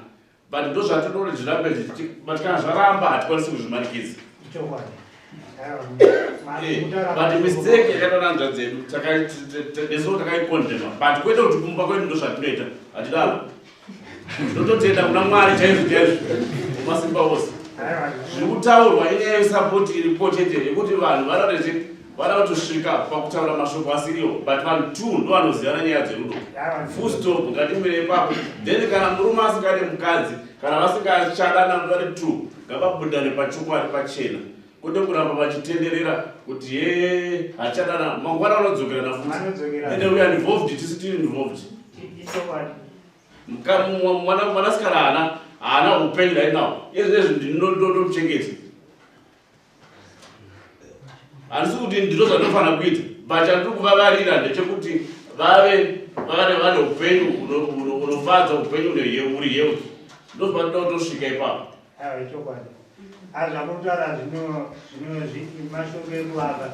but ndozvatinoda kuti zvirambe zvichi but kana zvaramba hatikwanisi kuzvimanikidza Eh, but mistake yakaitwa nanzva dzedu nesuwo takaikondema but kwete kuti kumba kwedu ndozvatinoita hatidaro Ndototenda kuna Mwari chaizvo chaizvo masimba ose. Zviri kutaurwa inyaya yesapoti iripo chete yekuti vanhu vanoda vada kutosvika pakutaura mashoko asiriwo but vanhu two ndo vanozivana nyaya dzerudo. Full stop ngatimire ipapo. Then kana murume asingade mukadzi kana vasingachadana vari two ngavabudane pachokwadi pachena kwete kuramba vachitenderera kuti hee hachadana mangwana vanodzokerana futi ende we are involved tisu tiri involved. Mwanasikana haana haana upenyu right now. Izvezvi ndinotomuchengeta. Handisi kuti ndizvo zvandinofanira kuita but chandiri kuvavarira ndechekuti vave vave vane upenyu hunofadza upenyu huri healthy. Ndozvandinoda kutosvika ipapo. Aiwa ichokwadi. Asi zvamurikutaura zvino zvino mashoko ekuvaka.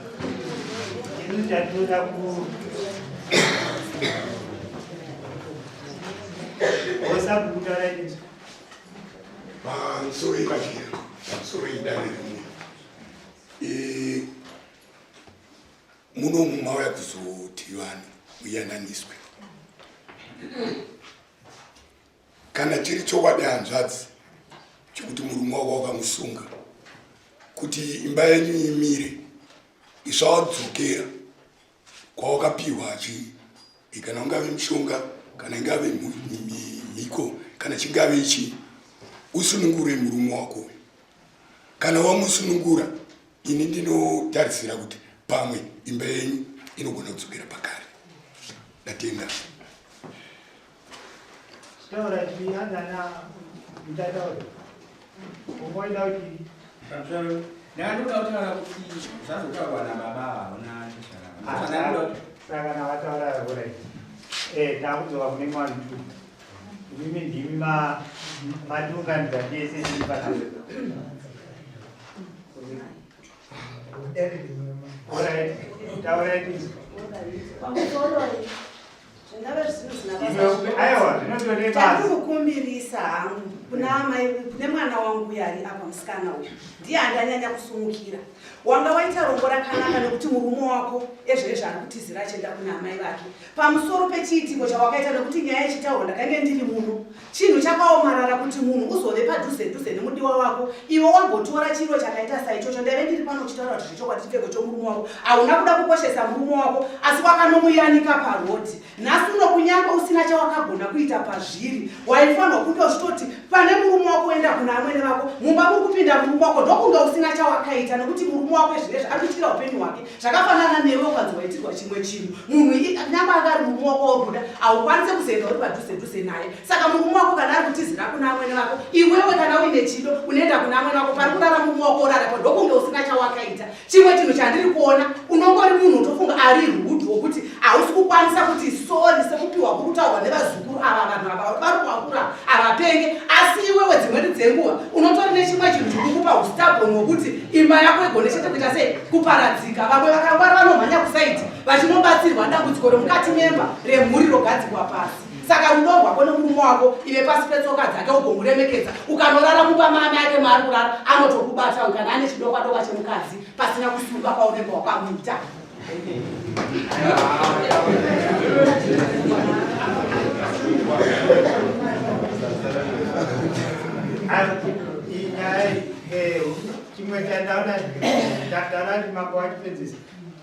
Isu chatinoda ku Osabhukutaura ini. Pamusoro ipachira, pamusoro idare rimwe. Eh, muno mauya kuzoti vanhu muyananiswe. Kana chiri chokwadi hanzvadzi chekuti murume wako wakamusunga kuti imba yenyu imire isawadzokera. kwawakapiwa chi kana ungave mushonga kana ingave mhiko kana chingave chii usunungure murume wako kana wamusunungura ini ndinotarisira kuti pamwe imba yenyu inogona kudzokera pakare ndatenda Taura chi anana mutataura. Ungoenda kuti Pamusoro ndakatoda kutaura kuti zvazotaurwa nababa ava hauna chezvakanaka. Saka kana vataura alright. Eh takudzoka kune mwana tu. Imimi ndimi ma matiunganidza tese tiri pano. Alright. Taura izvi. Pamusoro zvingave zvisina Aiwa, zvinotode basa. Chandikukumbirisa hangu kuna amai kune mwana wangu uyu ari apa musikana uyu ndiye andanyanya kusumukira. Wanga waita rombo rakanaka nekuti murume wako ezvezvi ari kutizira achienda kuna amai vake. Pamusoro pechiitiko chawakaita nekuti nyaya ichitaurwa ndakange ndiri muno. Chinhu chakaomarara kuti munhu uzove padhuze dhuze nemudiwa wako iwe wambotora chiro chakaita saichocho. Ndaive ndiri pano uchitaura kuti zvechokwadi chipfeko chomurume wako hauna kuda kukoshesa murume wako asi wakanomuyanika parodhi. Nhasi uno kunyange usina chawakagona kuita pazviri waifanirwa kunge uchitoti pane murume wako woenda kuna amwene vako mumba muri kupinda murume wako ndokunge usina chawakaita nekuti murume wako izvinezvi ari kutyira upenyu hwake. Zvakafanana newe ukanzi waitirwa chimwe chinhu munhu nyangwe anga ari murume wako wauri kuda haukwanise kuzoenda uri padhuze dhuze naye saka murume wako kana ari kutizira kuna amwene vako iwewe kana uine chido unoenda kuna amwene vako pari kurara murume wako orarapo ndokunge usina chawakaita chimwe chinhu chandiri kuona unongori munhu utofunga ari rude wokuti hausi kukwanisa kuti sori sekupiwa kuri kutaurwa nevazukuru ava vanhu ava vari kuvakura havapenge asi iwewe dzimweni dzenguva unotori nechimwe chinhu chikukupa ustabon wokuti imba yako igone chete kuita sei kuparadzika vamwe vakangwara vanomhanya kusaiti vachinobatsirwa dambudziko remukati memba remhuri rogadzikwa pasi saka rudo rwako nemurume wako ive pasi petsoka dzake ugomuremekedza ukanorara mumba maami ake maari kurara anotokubata kana ane chidokwadokwa chemukadzi pasina kusunga kwaunenge wakamuita Chimwe chandaona ndaona kuti mambo wachipedzisa.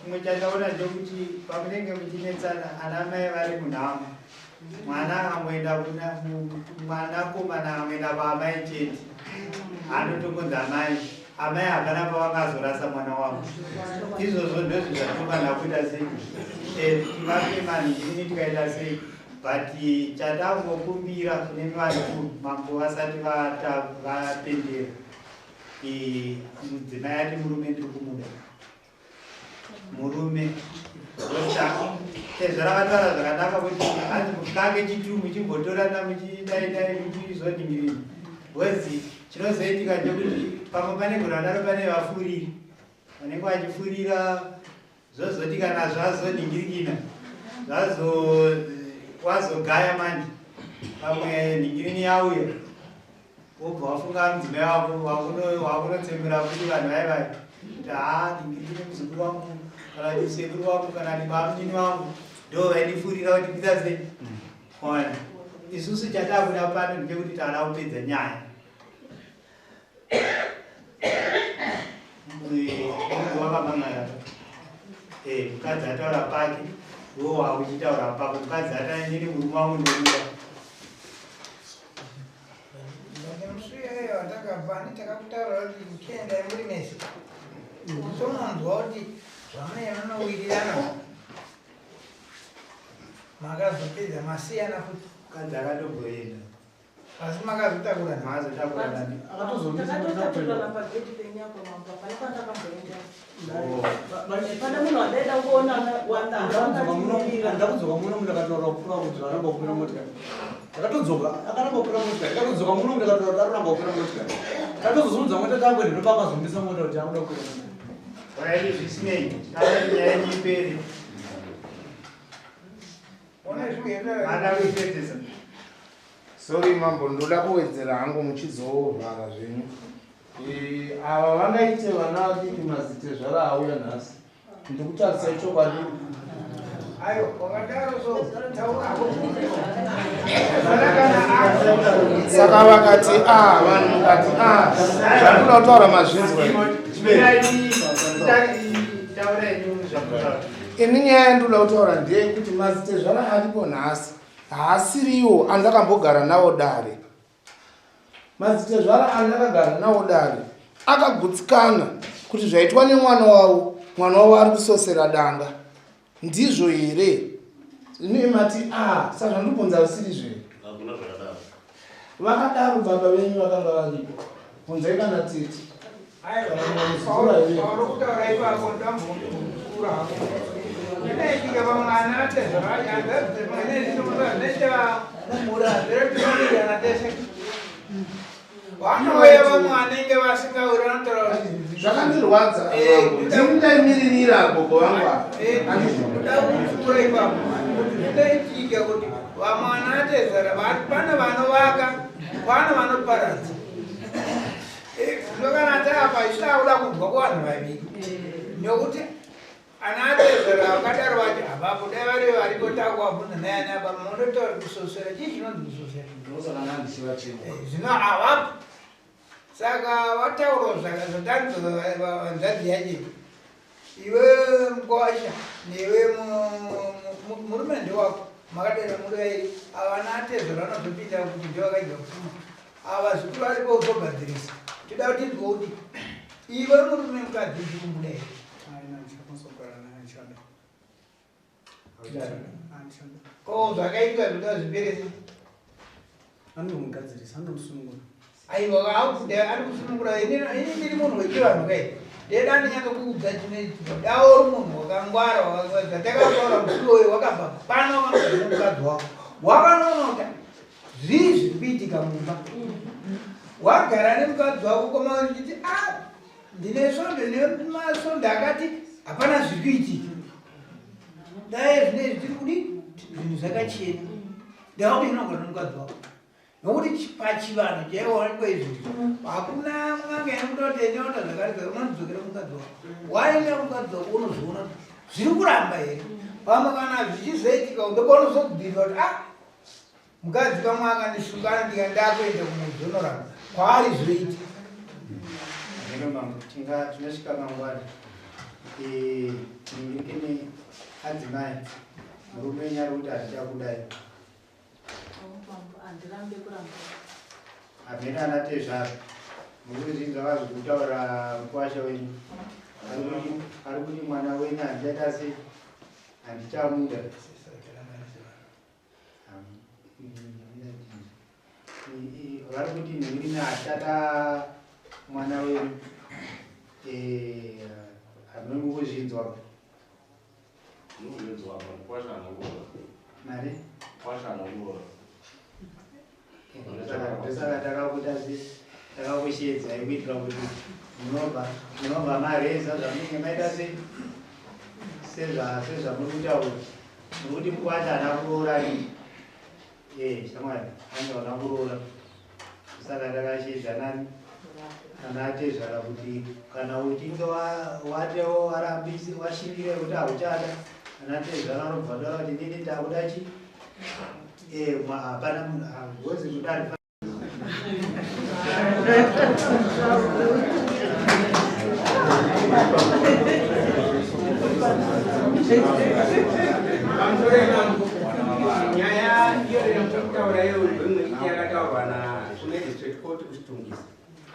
Chimwe chandaona ndekuti pamunenge muchinetsana ana mai vari munhamo. Mwana akangoenda kuna mwanakomana akangoenda kwaamai chete anotokonzi amai amai hapana pavangazorasa mwana wavo. Izvozvo ndozvo zvatinofanira kuita sei eh, tivape manhingi tikaita sei but chatangokumbira kune vanhu mambo vasati vapendera mudzimai ati murume ndiri kumuda murume tezvara vataura zvakanaka kuti hanzi mukange chitu muchimbotorana muchidaidai muchizodingirini bcause chinozoitika ndekuti pamwe pane gona daro pane vafuriri vanenge vachifurira zvozoti kana zvazoningirikina zvazo wazogaya manje pamwe ningirini yauya wobva wafunga mudzimai wako wakunotsemura futi vanhu vai vai kuti haa ndingirikine muzukuru wangu kana kuti sekuru wangu kana kuti bamunini wangu ndo vaindifurira kuti ndita sei ona isusu chatakuda pano ndechekuti taada kupedza nyaya wakamangara eh, mukadzi ataura pake iwo wakuchitaura pako mukadzi ata inini murume wangu ndomuda Musi iyoyo watakabva ani takakutaura kuti chiendai muri mese. Somonzwa kuti zvamunenge munowirirana makazopedza masiyana futi. Mukadzi akatogoenda. Asi makazotakurana. Makazotakurana. Takatotakurana pagedhi penyu apo mambo hapana pandakamboenda. Pane munhu wandaida kuona wandakadzoka muno ndakataura kupfuura kuti aramba kukwira motikari ndakatodzoka akaramba kukwira motikari ndakatodzoka muno ndakataura kuti aramba kukwira motikari tatozozunza mota tangu ende ndopakazombisa mota kuti akuda kukwira motikari Waiti zvisinei, taura nyaya yenyu ipere. Mada kuipedzesa. Sorry mambo, ndoda kuwedzera hangu muchizovhara zvenyu. Eh, ava vangaite vana vadiki mazitezvara auya nhasi. Ndikutarisa chokwadi. Ayo, wakadaro so taura hako. Saka vakati ah vanhu mukati ah zvandinoda kutaura mazvinzwa. Ini nyaya yandinoda kutaura ndeyekuti madzitezvara aripo nhasi haasiriwo andakambogara nawo dare. Madzitezvara andakagara nawo dare akagutsikana kuti zvaitwa nemwana wavo, mwana wavo ari kusosera danga. Ndizvo here? Imi mati a ah, saka zvandibvunza zvisiri zve. Hakuna zvakadaro. Vakadaro baba venyu vakanga varipo. Bvunzai kana tete. Pauri kutaura ipapo ndambokura hako. Zvinoitika pamwana atezvaaazvinoita mumhuri hazviretunoirana tese. Vanouya vamwe vanenge vasingawirirani kutaura kuti zvakandirwadza eh, ndini ndaimiririra gogo vangu ava eh, kuda kupfuura ipapo kuti zvinoitika kuti vamwe vanatezvara pane vanovaka pane vanoparadza eh, zvino kana taapa isu takuda kunzwa kuvanhu vaviri nekuti Ana atezvara vakadaro vati havapo dai vari varipo takuvabvunza nhai ana baba munotaura kusosera chii chinonzi kusosera eh, zvino havapo saka vataura zvatanzwa hanzvadzi yacho iwe mkwasha newe murume ndewako makadera muri vairi avana atezvara vanozopinda kuti ndewakadya pfuma ava zvikuru varipo kuzogadzirisa toda kuti tinzwe kuti iwe murume mukadzi uchikumuda here ko zvakaitwa zvinoda zvipere sei anomugadzirisa anomusunungura aiwa akuda ari kusunungura ini ndiri munhu wechivanhu kai ndeda ndinyatso kuudza chinoitika dawo uri munhu wakangwara zvatakataura musi uyoyo wakabva pano wakanogara nemukadzi wako wakanonota zvii zviri kuitika mumba wagara nemukadzi wako koma uchiti a ah, ndine svondo nemasvondo akati hapana zviri kuitika dai zvine zvitiri kudi zvinhu zvakachena ndakuti inogara nemukadzi wako nokuti pachivanhu chaiwanikwa izvozvo hakuna n'anga inokuta kuti endaota zvakaridza unondidzokera mukadzi wako waenda mukadzi wako unozoona zviri kuramba here pamwe kana zvichizoitika ndopaunozobvira kuti ah Mukadzi pamwe akandisungana ndika ndakuenda kumudzi unoramba kwaari zvoita. Hino mambo tinga tinosvika mangwana. Eh, ndingene adzimai murume wenyu ari kuti handichakudai. Mambo handirambe kuramba. Hameno ana tezvara. Muri kuzvinzwa vazvi kutaura mukwasha wenyu. Ari kuti mwana wenyu handichaita sei? Handichamuda. Vari kuti nhingi achada mwana wenyu eh, hamuna kuzvinzwa mari ndosaka takakuta takakushedzai kuitira kuti munobva munobva mareza zvamunenge maita se sezvamuri kutaura Nokuti mukwasha haana kuroora rini. Eh, shamwari, ange hauna kuroora. Saka takashedza nani? Kana atezvara kuti kana uchinge watewo warambisi washingire kuti hauchada kana atezvara anobva ataura kuti nini takuda chi eh hapana munhu hagozi kudari Nyaya iyo yamukutaura iyo imwe chete yakataurwa na kumagistrate court kuchitungisa.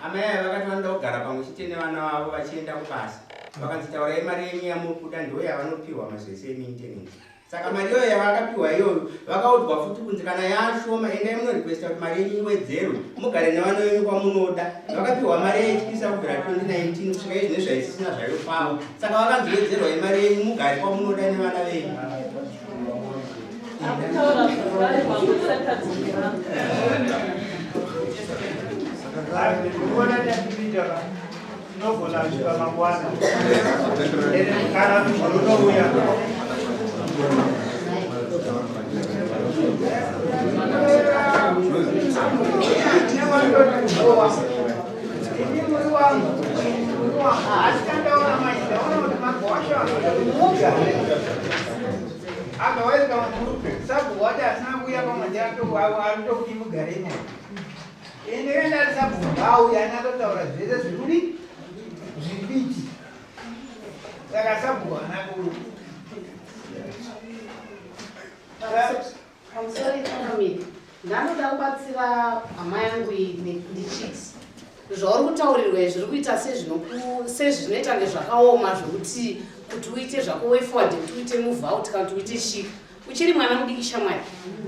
Amai ava vakati vanoda kugara pamwe chete nevana vavo vachienda kubasa. Vakanzi taurai mari yenyu yamuri kuda ndiyo yavanopiwa mazvese emaintenance. Saka mari iyoyo yavakapiwa iyoyo vakaudzwa futi kunzi kana yashoma endai munorequesta kuti mari yenyu iwedzerwe mugare nevana venyu kwamunoda. Vakapiwa mari yaityisa kubvira 2019 kusvika izvino zvaisisina zvayo pavo. Saka vakanzi wedzerwai mari yenyu mugare kwamunoda nevana venyu. Unoona chatipinda ka? Tinogona kusvika mangwana. Kana unouya. Otherwise, kana sabhuku wacho asina kuuya pamwe aritokuti mugare imomo. Ini kana sabhuku ngauye anyatsotaura zvese zviri kudi zviri kuitika. Saka sabhuku haana ku Pamusoro ichangamire, ndanoda kubatsira hama yangu iyi ndichiti zvauri kutaurirwa izvi zviri kuita sezvinoita kunge zvakaoma zvekuti kuti uite zvako way forward kuti uite move out kana kuti uite chii. Uchiri mwana mudiki shamwari,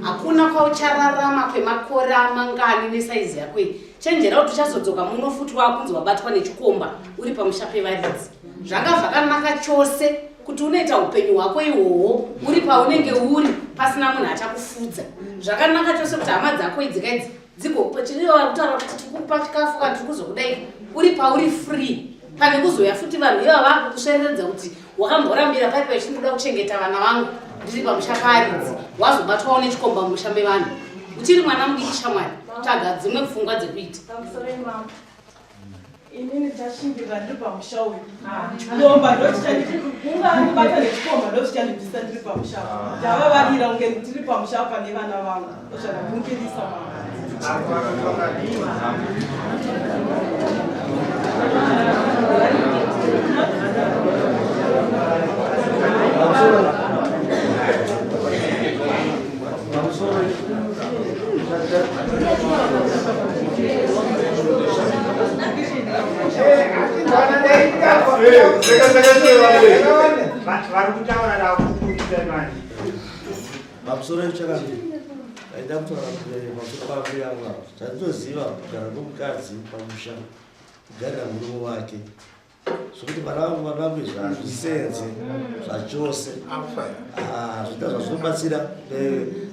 hakuna kwauchararama kwemakore amangani nesaizi yako iyi. Chenjera kuti uchazodzoka muno futi wakunzi wabatwa nechikomba uri pamusha pevaridzi. Zvanga zvakanaka chose kuti unoita upenyu hwako ihwohwo uri paunenge uri pasina munhu achakufudza. Zvakanaka chose kuti hama dzako idzi kaidzi dzigochiriwa kutaura kuti tiri kukupa chikafu kana tiri kuzokudai uri pauri free pane kuzouya futi vanhu ivava vakukusvereredza kuti wakamborambira pai pai chinoda kuchengeta vana vangu ndiri pamusha paridzi wazobatwawo nechikomba mumusha mevanhu uchiri mwana mudiki shamwari tsvaga dzimwe pfungwa dzekuita. Inini ndachashingirira ndiri pamusha uyu. Chikomba ndochichandibata nechikomba ndochichandibvisa ndiri pamusha. Ndavavarira kunge ndiri pamusha apa nevana vangu. Ndozvandakungirisa mama. Vari kutaura ndakukuita manje. Pamusoro chakati aida kutaura pamusoro pambuya vangu ava. Chandinoziva kugara kwemukadzi pamusha kugarira murume wake. Zvekuti vana vangu vana vangu izvi hazvisenze zvachose. Ah, zvoita zvazvinobatsira.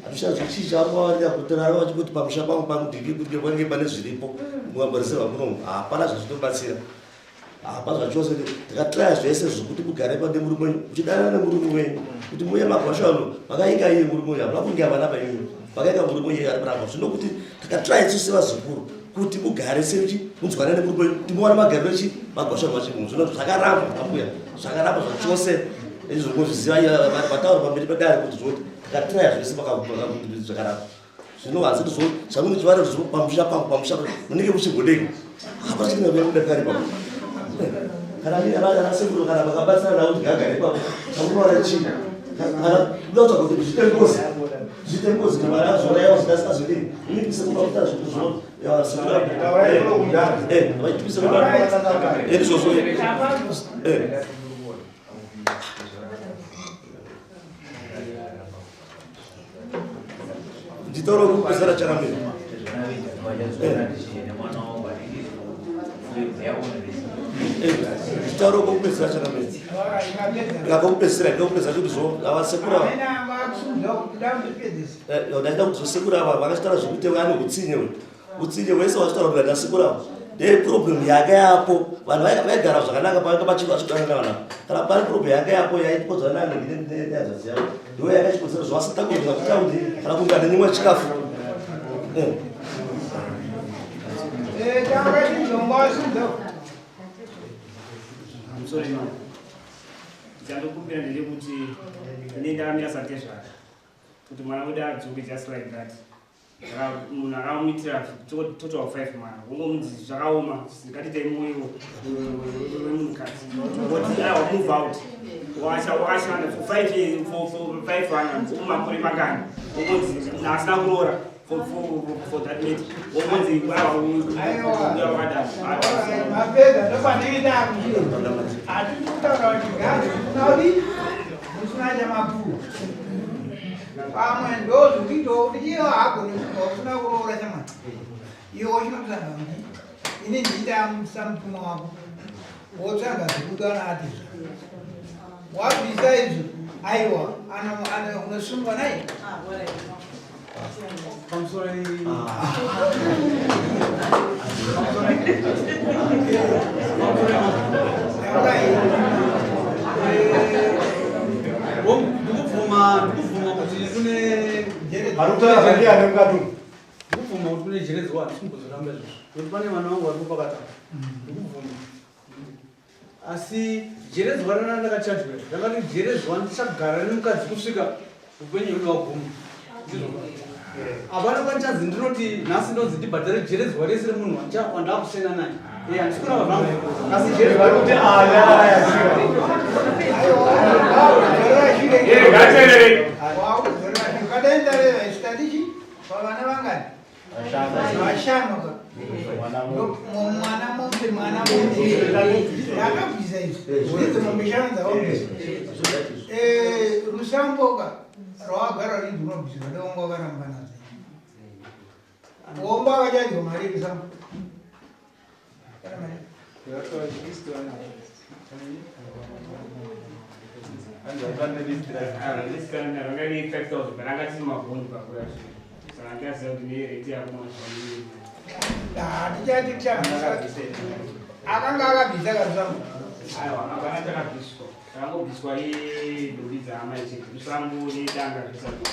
Hazvisha zvichii chavangavarira kuti rara vachikuti pamusha pangu pamudiki kuti pange pane zviripo mukamborisirwa munomu hapana zvazvinobatsira. Hapana zvachose takatraya zvese zvekuti mugare pane murume wenyu muchidanana nemurume wenyu kuti muuye magwasha ano makainga iye murume uyu hamuna kunge havana paimwe makainga murume uye ari kuramba zvino kuti takatraya isu sevazukuru kuti mugare sechi munzwane nemurume wenyu kuti muwane magariro echi magwasha ano machimunhu zvino zvakaramba ambuya zvakaramba zvachose izvo mozviziva vataura pamberi pedare kuti zvoti takatraya zvese zvakaramba Zvino hanzi ndizvo zvamunenge muchivara zvino pamusha pangu pamusha munenge muchigodei hapana chinenge kuda kari papo kana ana sekuru kana vakabatsira navo kuti gagare ipapo chamunowana chii kana kuda kutsvaga kuti zviite ngozi zviite ngozi kuti mwana azoraiwa zvidasingazodii inini sekuru vakuita zvinhu zvino sekuru vaitipisa ndizvozvo nditaura kupesera chakamira nditaura kwekupedzisira chakamira ndakakupedzisira ndakupedzisira kuti zvo avasekura ndaida kuti zvosekura ava vakachitaura zvekuti vane utsinye Utsinye hwese wachitaura kuti ndasikura ndeye problem yake yapo vanhu vaigara zvakanaka pavanga vachidanana vanhu kana pane problem yake yapo yaikodzana nehanzvadzi yavo ndiyo yakachikonzera zvavasatakuenda kutaundi kana kunge ane nyimwa chikafu Chandokumbira ndechekuti ini ndakamira satezvara kuti mwana wedu adzoke just like that. Munhu akamuitira total 5 mwana wongomunzi zvakaoma ngatiitei moyo wemunhukadzi woti aiwa move out wakashanda for 5 years for 5 vana makore mangani wongonzi munhu asina kuroora for that matter wongonzi aiwa wakadaro mapedza ndopanenge takuti hatisi kutaura kuti gazi musina musina chamapuwa Pamwe ndozvikuitawo kuti iye haagone kubva usina kuroora shamwari. Iwe uchinotsvaga kuti ini ndiita samutumwa wako. Wotsvaga zvekuti anaati izvo. Wabvisa izvo aiwa unosungwa naye. Pamusoro ndikubvuma ndikubvuma kuti kune Arikutaura zvandiyani mukati umu? Ndikubvuma kuti kune jeredzwa handisi kumbozviramba izvozvo nekuti pane vana vangu vari kupakata ndikubvuma Asi jeredzwa rana ndakachajwa ndakati jeredzwa ndichagara nemukadzi kusvika upenyu hwedu waguma. Hapana kwanchanzi ndinoti nhasi ndonzi ndibhadhare jeredzwa rese remunhu wandakusena naye. Vana vangani? Vashanu ka. Mwana mombe, mwana mombe. Ndakabvisa izvi. Ndidzo mombe shanu dzawabvisa. Eh, rusambo ka rwawagara rwuchinzi unobviswa ndewanga wakaramba nadzo. Womba wakachadyiwa mari yerusambo. Kana mari. Akanga akabvisa karusambo. Aiwa, hapana chakabviswa. Chakangobviswa idhumbi dzaamai chete. Rusambo nedanga zvisati.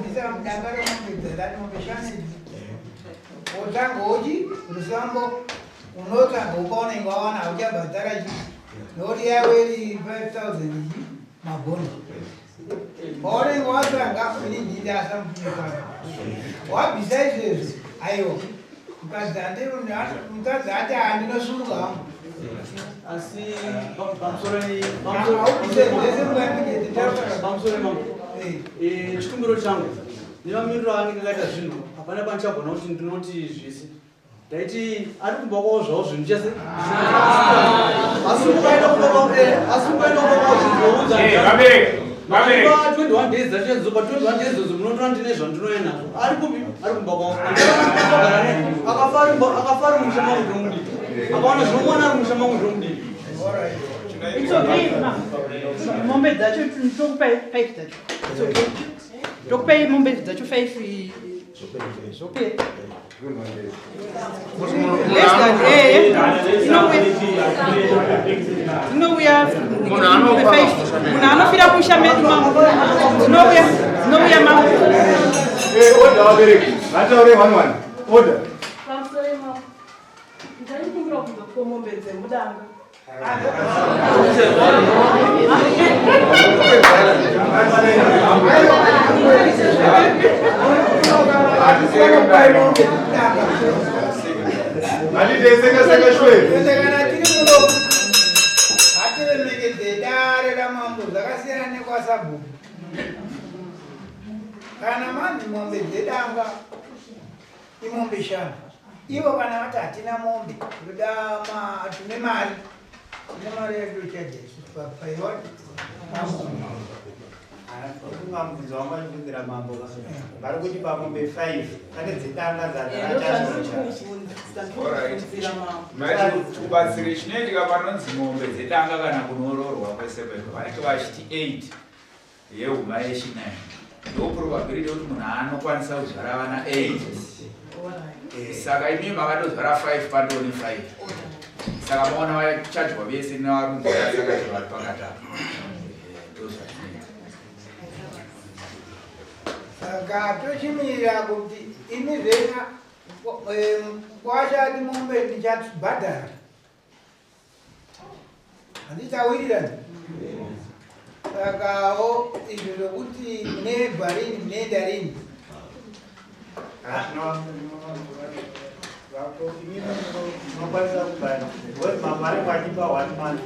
Bvisa danga remombe dzatani mombe shanu idzi. Wotanga wochi rusambo unotsvaga ukaona inge wawana hauchabhadhara chi nokuti yaiwe iri 5000 chi mabhondi paunenge watsvaga ini ndini asamupano wabvisa izvezvi aiwa mukadzi mukadzi ati handinosununga hangu asi pamusoro mambo chikumbiro changu nemamiriro anenge akaita zvinhu hapana pandichagona kuti ndinoti zvese Ndaiti ari kumba kwavo zvavo zvinhu chese. Asi mukaenda kumba kwavo eh, asi mukaenda kumba kwavo zvinhu zvounza. Eh, vabereki, vabereki. Pa 21 days dzacho idzo pa 21 days idzo munotora ndine zvandinouya nazvo. Ari kupi? Ari kumba kwavo. Akafa ari kumba akafa ari musha mangu ndomudii. Akaona zvinomuwana ari musha mangu ndomudii. It's okay, ma. Mombe dzacho tokupai five dzacho. It's okay. Tokupai mombe dzacho five zvopera. Inouya munhu anofira musha medu mambo dzinouya dzinouya mambo. Order vabereki vataure one one order. Pamusoro mambo. Ndaikumbira kubva komombe dzemudanga. Hatiremekedze dare ramambo zvakasiyana nekwasabhuku. Kana manzi mombe dzedanga imombe shanu ivo kana vati hatina mombe toda tine mari tine mari yatochaja isu paiwati Funga mubvunzo wangu achibvunzira mambo vari kuti pamombe 5 pane dzedanga dzadzaakubatsire chinoitika panonzi mombe dzedanga kana kunoororwa kwese kwese vanenge vachiti 8 yehuma yechinine ndo probability yekuti munhu anokwanisa kuzvara vana 8 saka imi makatozvara 5 pandoni 5 saka maona vachadya vese nevarunzaa saka vari pakati apa ndozvatinoita saka tochimirira kuti imi zvena kwashati mombe ndichabhadhara Handitawirirani. Sakawo izvo zvokuti munebva rini munoenda rini. Unokwanisa kubhadhara. Because mambo anenge achipa one month.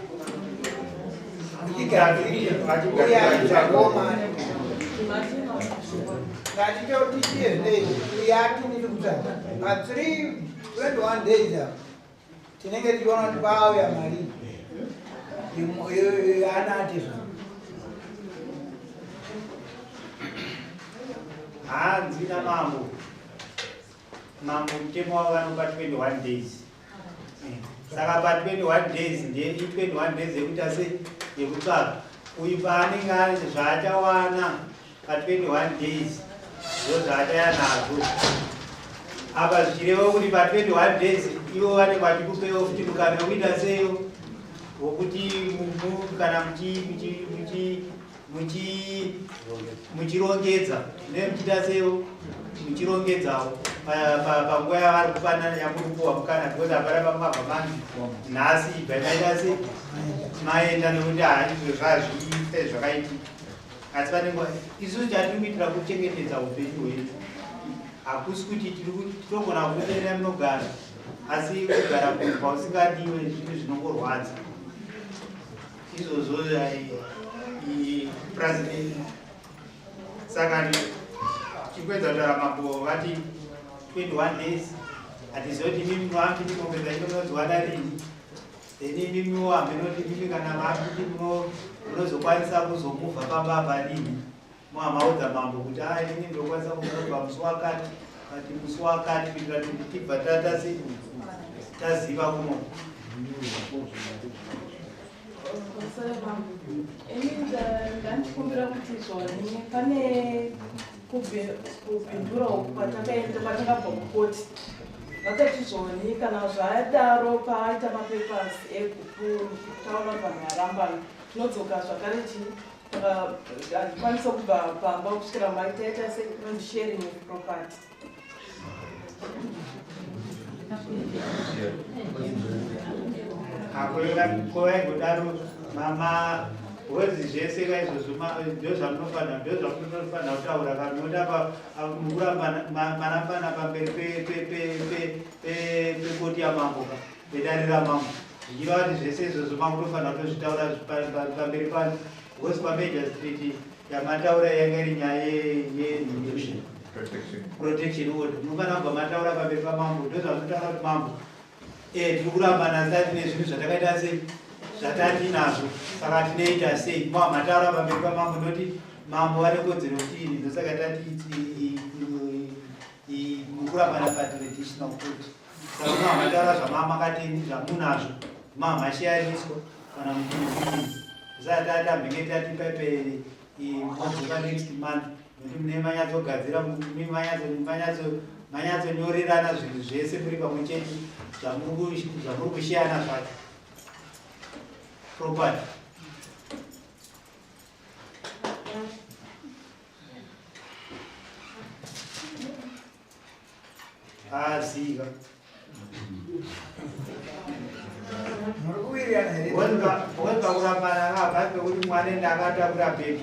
Ngatitotichiye zvinei yati ndiri kutsvaga pa 3 21 days apa tinenge tichiona kuti pauya mari yaanati zva hanzi namambo mambo mutemo wavo vanopa 21 days saka pa 21 days ndiye i 21 days yekuita se yekutsvaga uyu paanenge ari zvaachawana Pa 21 days ndozvaachaya nazvo apa zvichireva kuti pa 21 days ivo vanenge vachikupewo futi mukana wekuita seyo wokuti kana muchirongedza ne muchiita seyo muchirongedzawo panguva yavari kupanana yamuri kupuwa mukana because hapana pamabva manzi nhasi ibva maita se maenda nekuti haizvo zvazviite zvakaitika asi vanenge isusu chatiri kuitira kuchengetedza upenyu hwedu. Hakusi kuti tinogona kukutenderai munogara, asi kugara kunhu kwausingadiwe zvinhu zvinongorwadza. Izvozvo president saka chikuedza kutaura mambo vati 21 days hatizivi kuti imimi makuti mombe dzacho munodziwana rini then imimiwo haminoti imimi kana makuti munozokwanisa kuzomuvha pamba apa rini Mamaudza mambo kuti ah ini ndokwanisa kumubva musi wakati kati musi wakati kuitira kuti tibva tatasi taziva kuno. Ini ndandikumbira kuti zvoni pane kubhindura uku kwatakaenda kwatakabva kukoti vakati zvoni kana zvadaro paaita mapapers egupuru taona kuti vanhu varambana tinodzoka zvakare chii Handikwanisa kubva pamba kusvikira mai taita second sharing of property. Kovaingodaro mama hozi zvese kaizvozvo ndozvamunofanira ndozvamunofanira kutaura kanoda mukuramba marambana pamberi pekoti yamambo ka pedare ramambo Zvichireva kuti zvese izvozvo makutofanira kutozvitaura pamberi pano because kwaMajor Street yamataura yanga iri nyaya yeprotection order. Munofanira kubva mataura pamberi pamambo ndozvamunotaura kuti mambo eh, tiri kurambana sati nezvinhu zvatakaita sei zvatati nazvo saka tinoita sei ma mataura pamberi pamambo ndoti mambo vane kodzero kuti ini ndosaka tati mukurambana patraditional court. Saka mama mataura zvamamakateni zvamunazvo mamashariswa kana mukuii zvisati tatamhenge tati pepe modzoka next month nokuti mune manyatsogadzira manyatsonyorerana zvinhu zvese muri pamwe chete zvamuri kushiyana zvacho property. Aziva. Muri kuwirirana here? Webva kurambana apa pekuti mwana ende akatakura bhegi.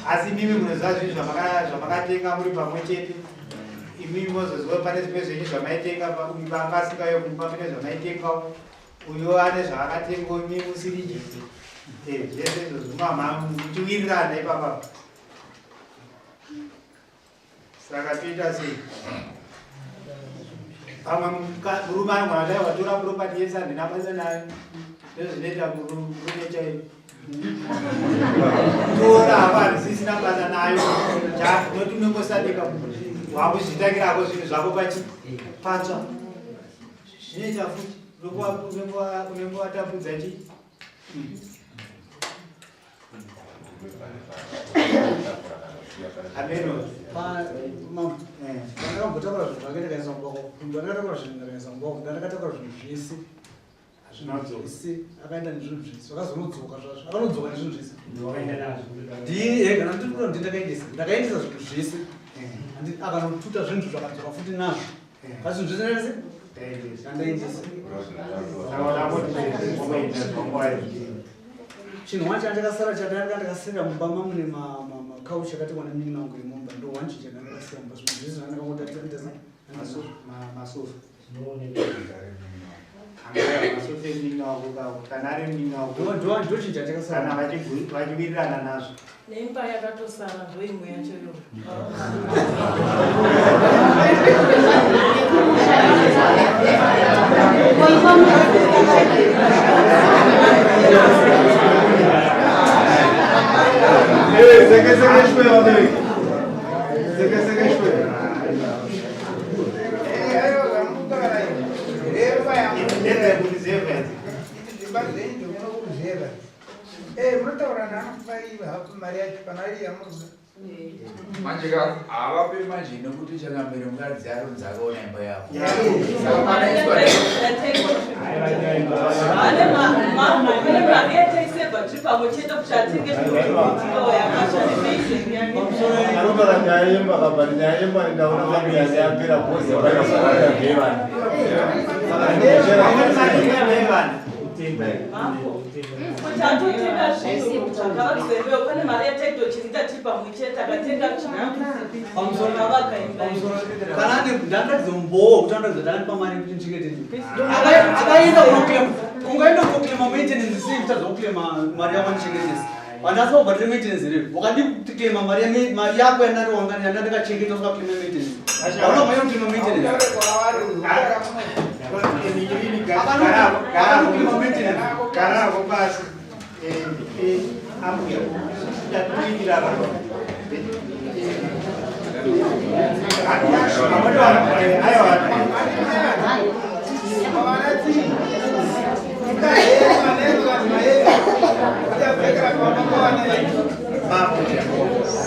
Asi imimi munoziva zvinhu zvamakatenga muri pamwe chete. Imimi mozoziva pane zvimwe zvenyu zvamaitenga uyu panga asingayo kumba mune zvamaitengawo. Uyo ane zvaakatengawo imimi musiri chii. Eh, zvese izvozvo mama muchiwirirana ipapa. Saka toita sei? Pamwe murume anogona dai watora property yese handina basa nayo. Ndozvinoita murume chaiyo. Tora apa handisisina basa nayo. Noti unongosadika wakuzvitangira hako zvinhu zvako pachi patsva. Zvinoita futi unenge watambudza chii? Pandakambotakura zvinhu zvake ndikaisa mubako, pandakatakura zvinhu ndikaisa mubako, ndandakatakura zvinhu zvese zvinhu zvese akaenda nezvinhu zvese vakazonodzoka zvazvo akanodzoka nezvinhu zvese ndiye kana ndiri kuda ndi ndakaendesa ndakaendesa zvinhu zvese akanotuta zvinhu zvakadzoka futi nazvo Kasi zvinhu zvese ndaendesa. Chinhu wacho chandakasara chandanga ndakasira mumba mamune makauchi akatekwa nemunin'ina wangu emumba ndo one chinhu chandanga ndakasira mumba zvinhu zvese zvandakangotandisa masofa kana vachiwirirana nazvo Nemba yakatosara ndoimwe yacho iyoyo. Seke seke shwe vabereki. Seke seke shwe. Eh, munotaura naanokupai mari yacho kana iri yamurume. Manje ka havape manje nekuti changamire mukadzi aronzi akaona imba yavo. Saka panoiswa Anopara nyaya yemba kabari nyaya yemba ndaona vangu yapera bhozi. Kuti atotenga zvinhu zvakavakizembewo pane mari yataitochengeta tiri pamwe chete takatenga zvinhu imba. Kana ane ndandaratidza umbowo kuti anoratidza kuti andipa mari yekuti ndichengete. Akaenda kunoclaim, ungaenda kunoclaima maintenance sei kutadza kuclaima mari yako ndichengetesa? Vanhu asi vakubhadhira maintenance here? Wakadii kuclaima mari mari yako yandari wanga yandandakachengeta usingaclaime maintenance? Hauna mari yekuclaima maintenance. Akanoklema maintenance. Garavo pasi. Ambuya, ndatuikira vanhu.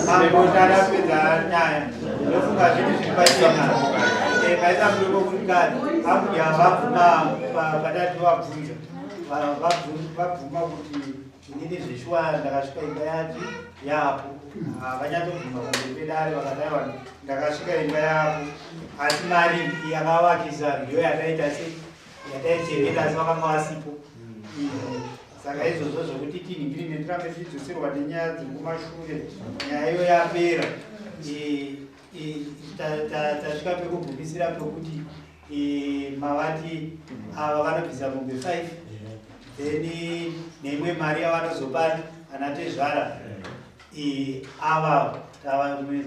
Mambo tarapedza nyaya, ndofunga zvinhu zviri pachena. Paita mudoko kurikani, ambuya vabvuma patati vabvunza, vabvuma kuti inini zveshuwa ndakasvika imba yati yapo. Havanyatsobvuma pamberi pedare, vakati aiwa ndakasvika imba yapo, asi mari yakavakisa ndiyo yataita se yataichengeta, asi vakanga vasipo. Saka izvozvo zvokuti tinhingirine tirambe tichidzoserwa nenyaya dziri kumashure, nyaya iyo yapera. Tasvika pekugumisira pekuti mavati ava vanobvisa mombe 5, then neimwe mari yavanozopa ana tezvara. Ava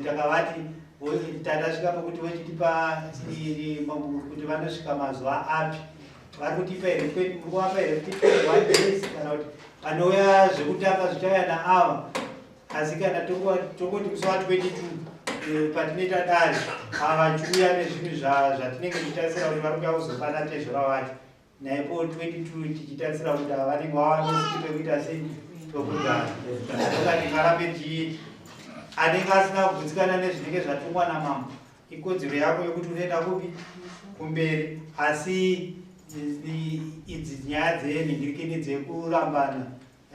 takavati tatasvika pekuti vochitipa kuti vanosvika mazuva api, vari kutipa here, muri kuvapa here kuti 21 days, kana kuti panouya zvekutanga zvichauya naava. Asi kana tongoti musi wa 22 patinoita dare, ava vachiuya nezvinhu zvatinenge tichitarisira kuti vari kuuya kuzopana tezvara vacho naipo 22, tichitarisira kuti ava vanenge vava nofuti pekuita sei, pekugara. Saka tingarambe tichiiti anenge asina kugutsikana nezvinenge zvatongwa namambo, ikodzero yako yokuti unoenda kupi, kumberi. Asi idzi nyaya dzenhingirikini dzekurambana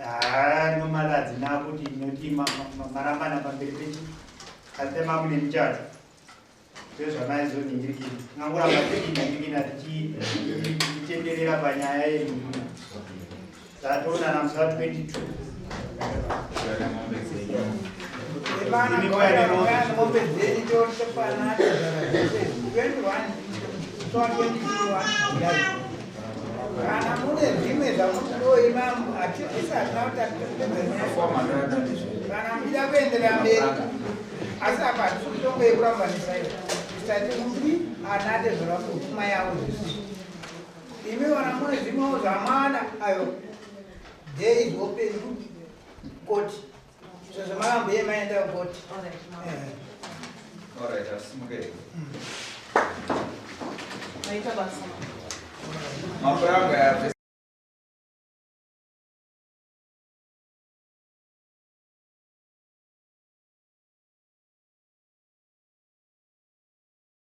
haa, normally hadzina kuti inoti marambana pamberi pechi, asi tema mune muchato ndezvamaizonhingirikini. Tingangoramba tichinhingirikina tichitenderera panyaya yenhingirikini. Tatoonana musi wa 22. Mombe dzenyu topanana 21, 21. Kana mune zvimwe zvamunoima, hatisati tapedza nyaya. Kana muchida kuenderera mberi, asi apa hatisi kutongo yekurambanisa iyo, tisati kuti ana tezvara pfuma yavo zvisi. Imi vana mune zvimwewo zvamana ayo, there is open to court, sezvo makambuye maenda kukoti. Alright, asimuke. Maita basa. Mapuranga.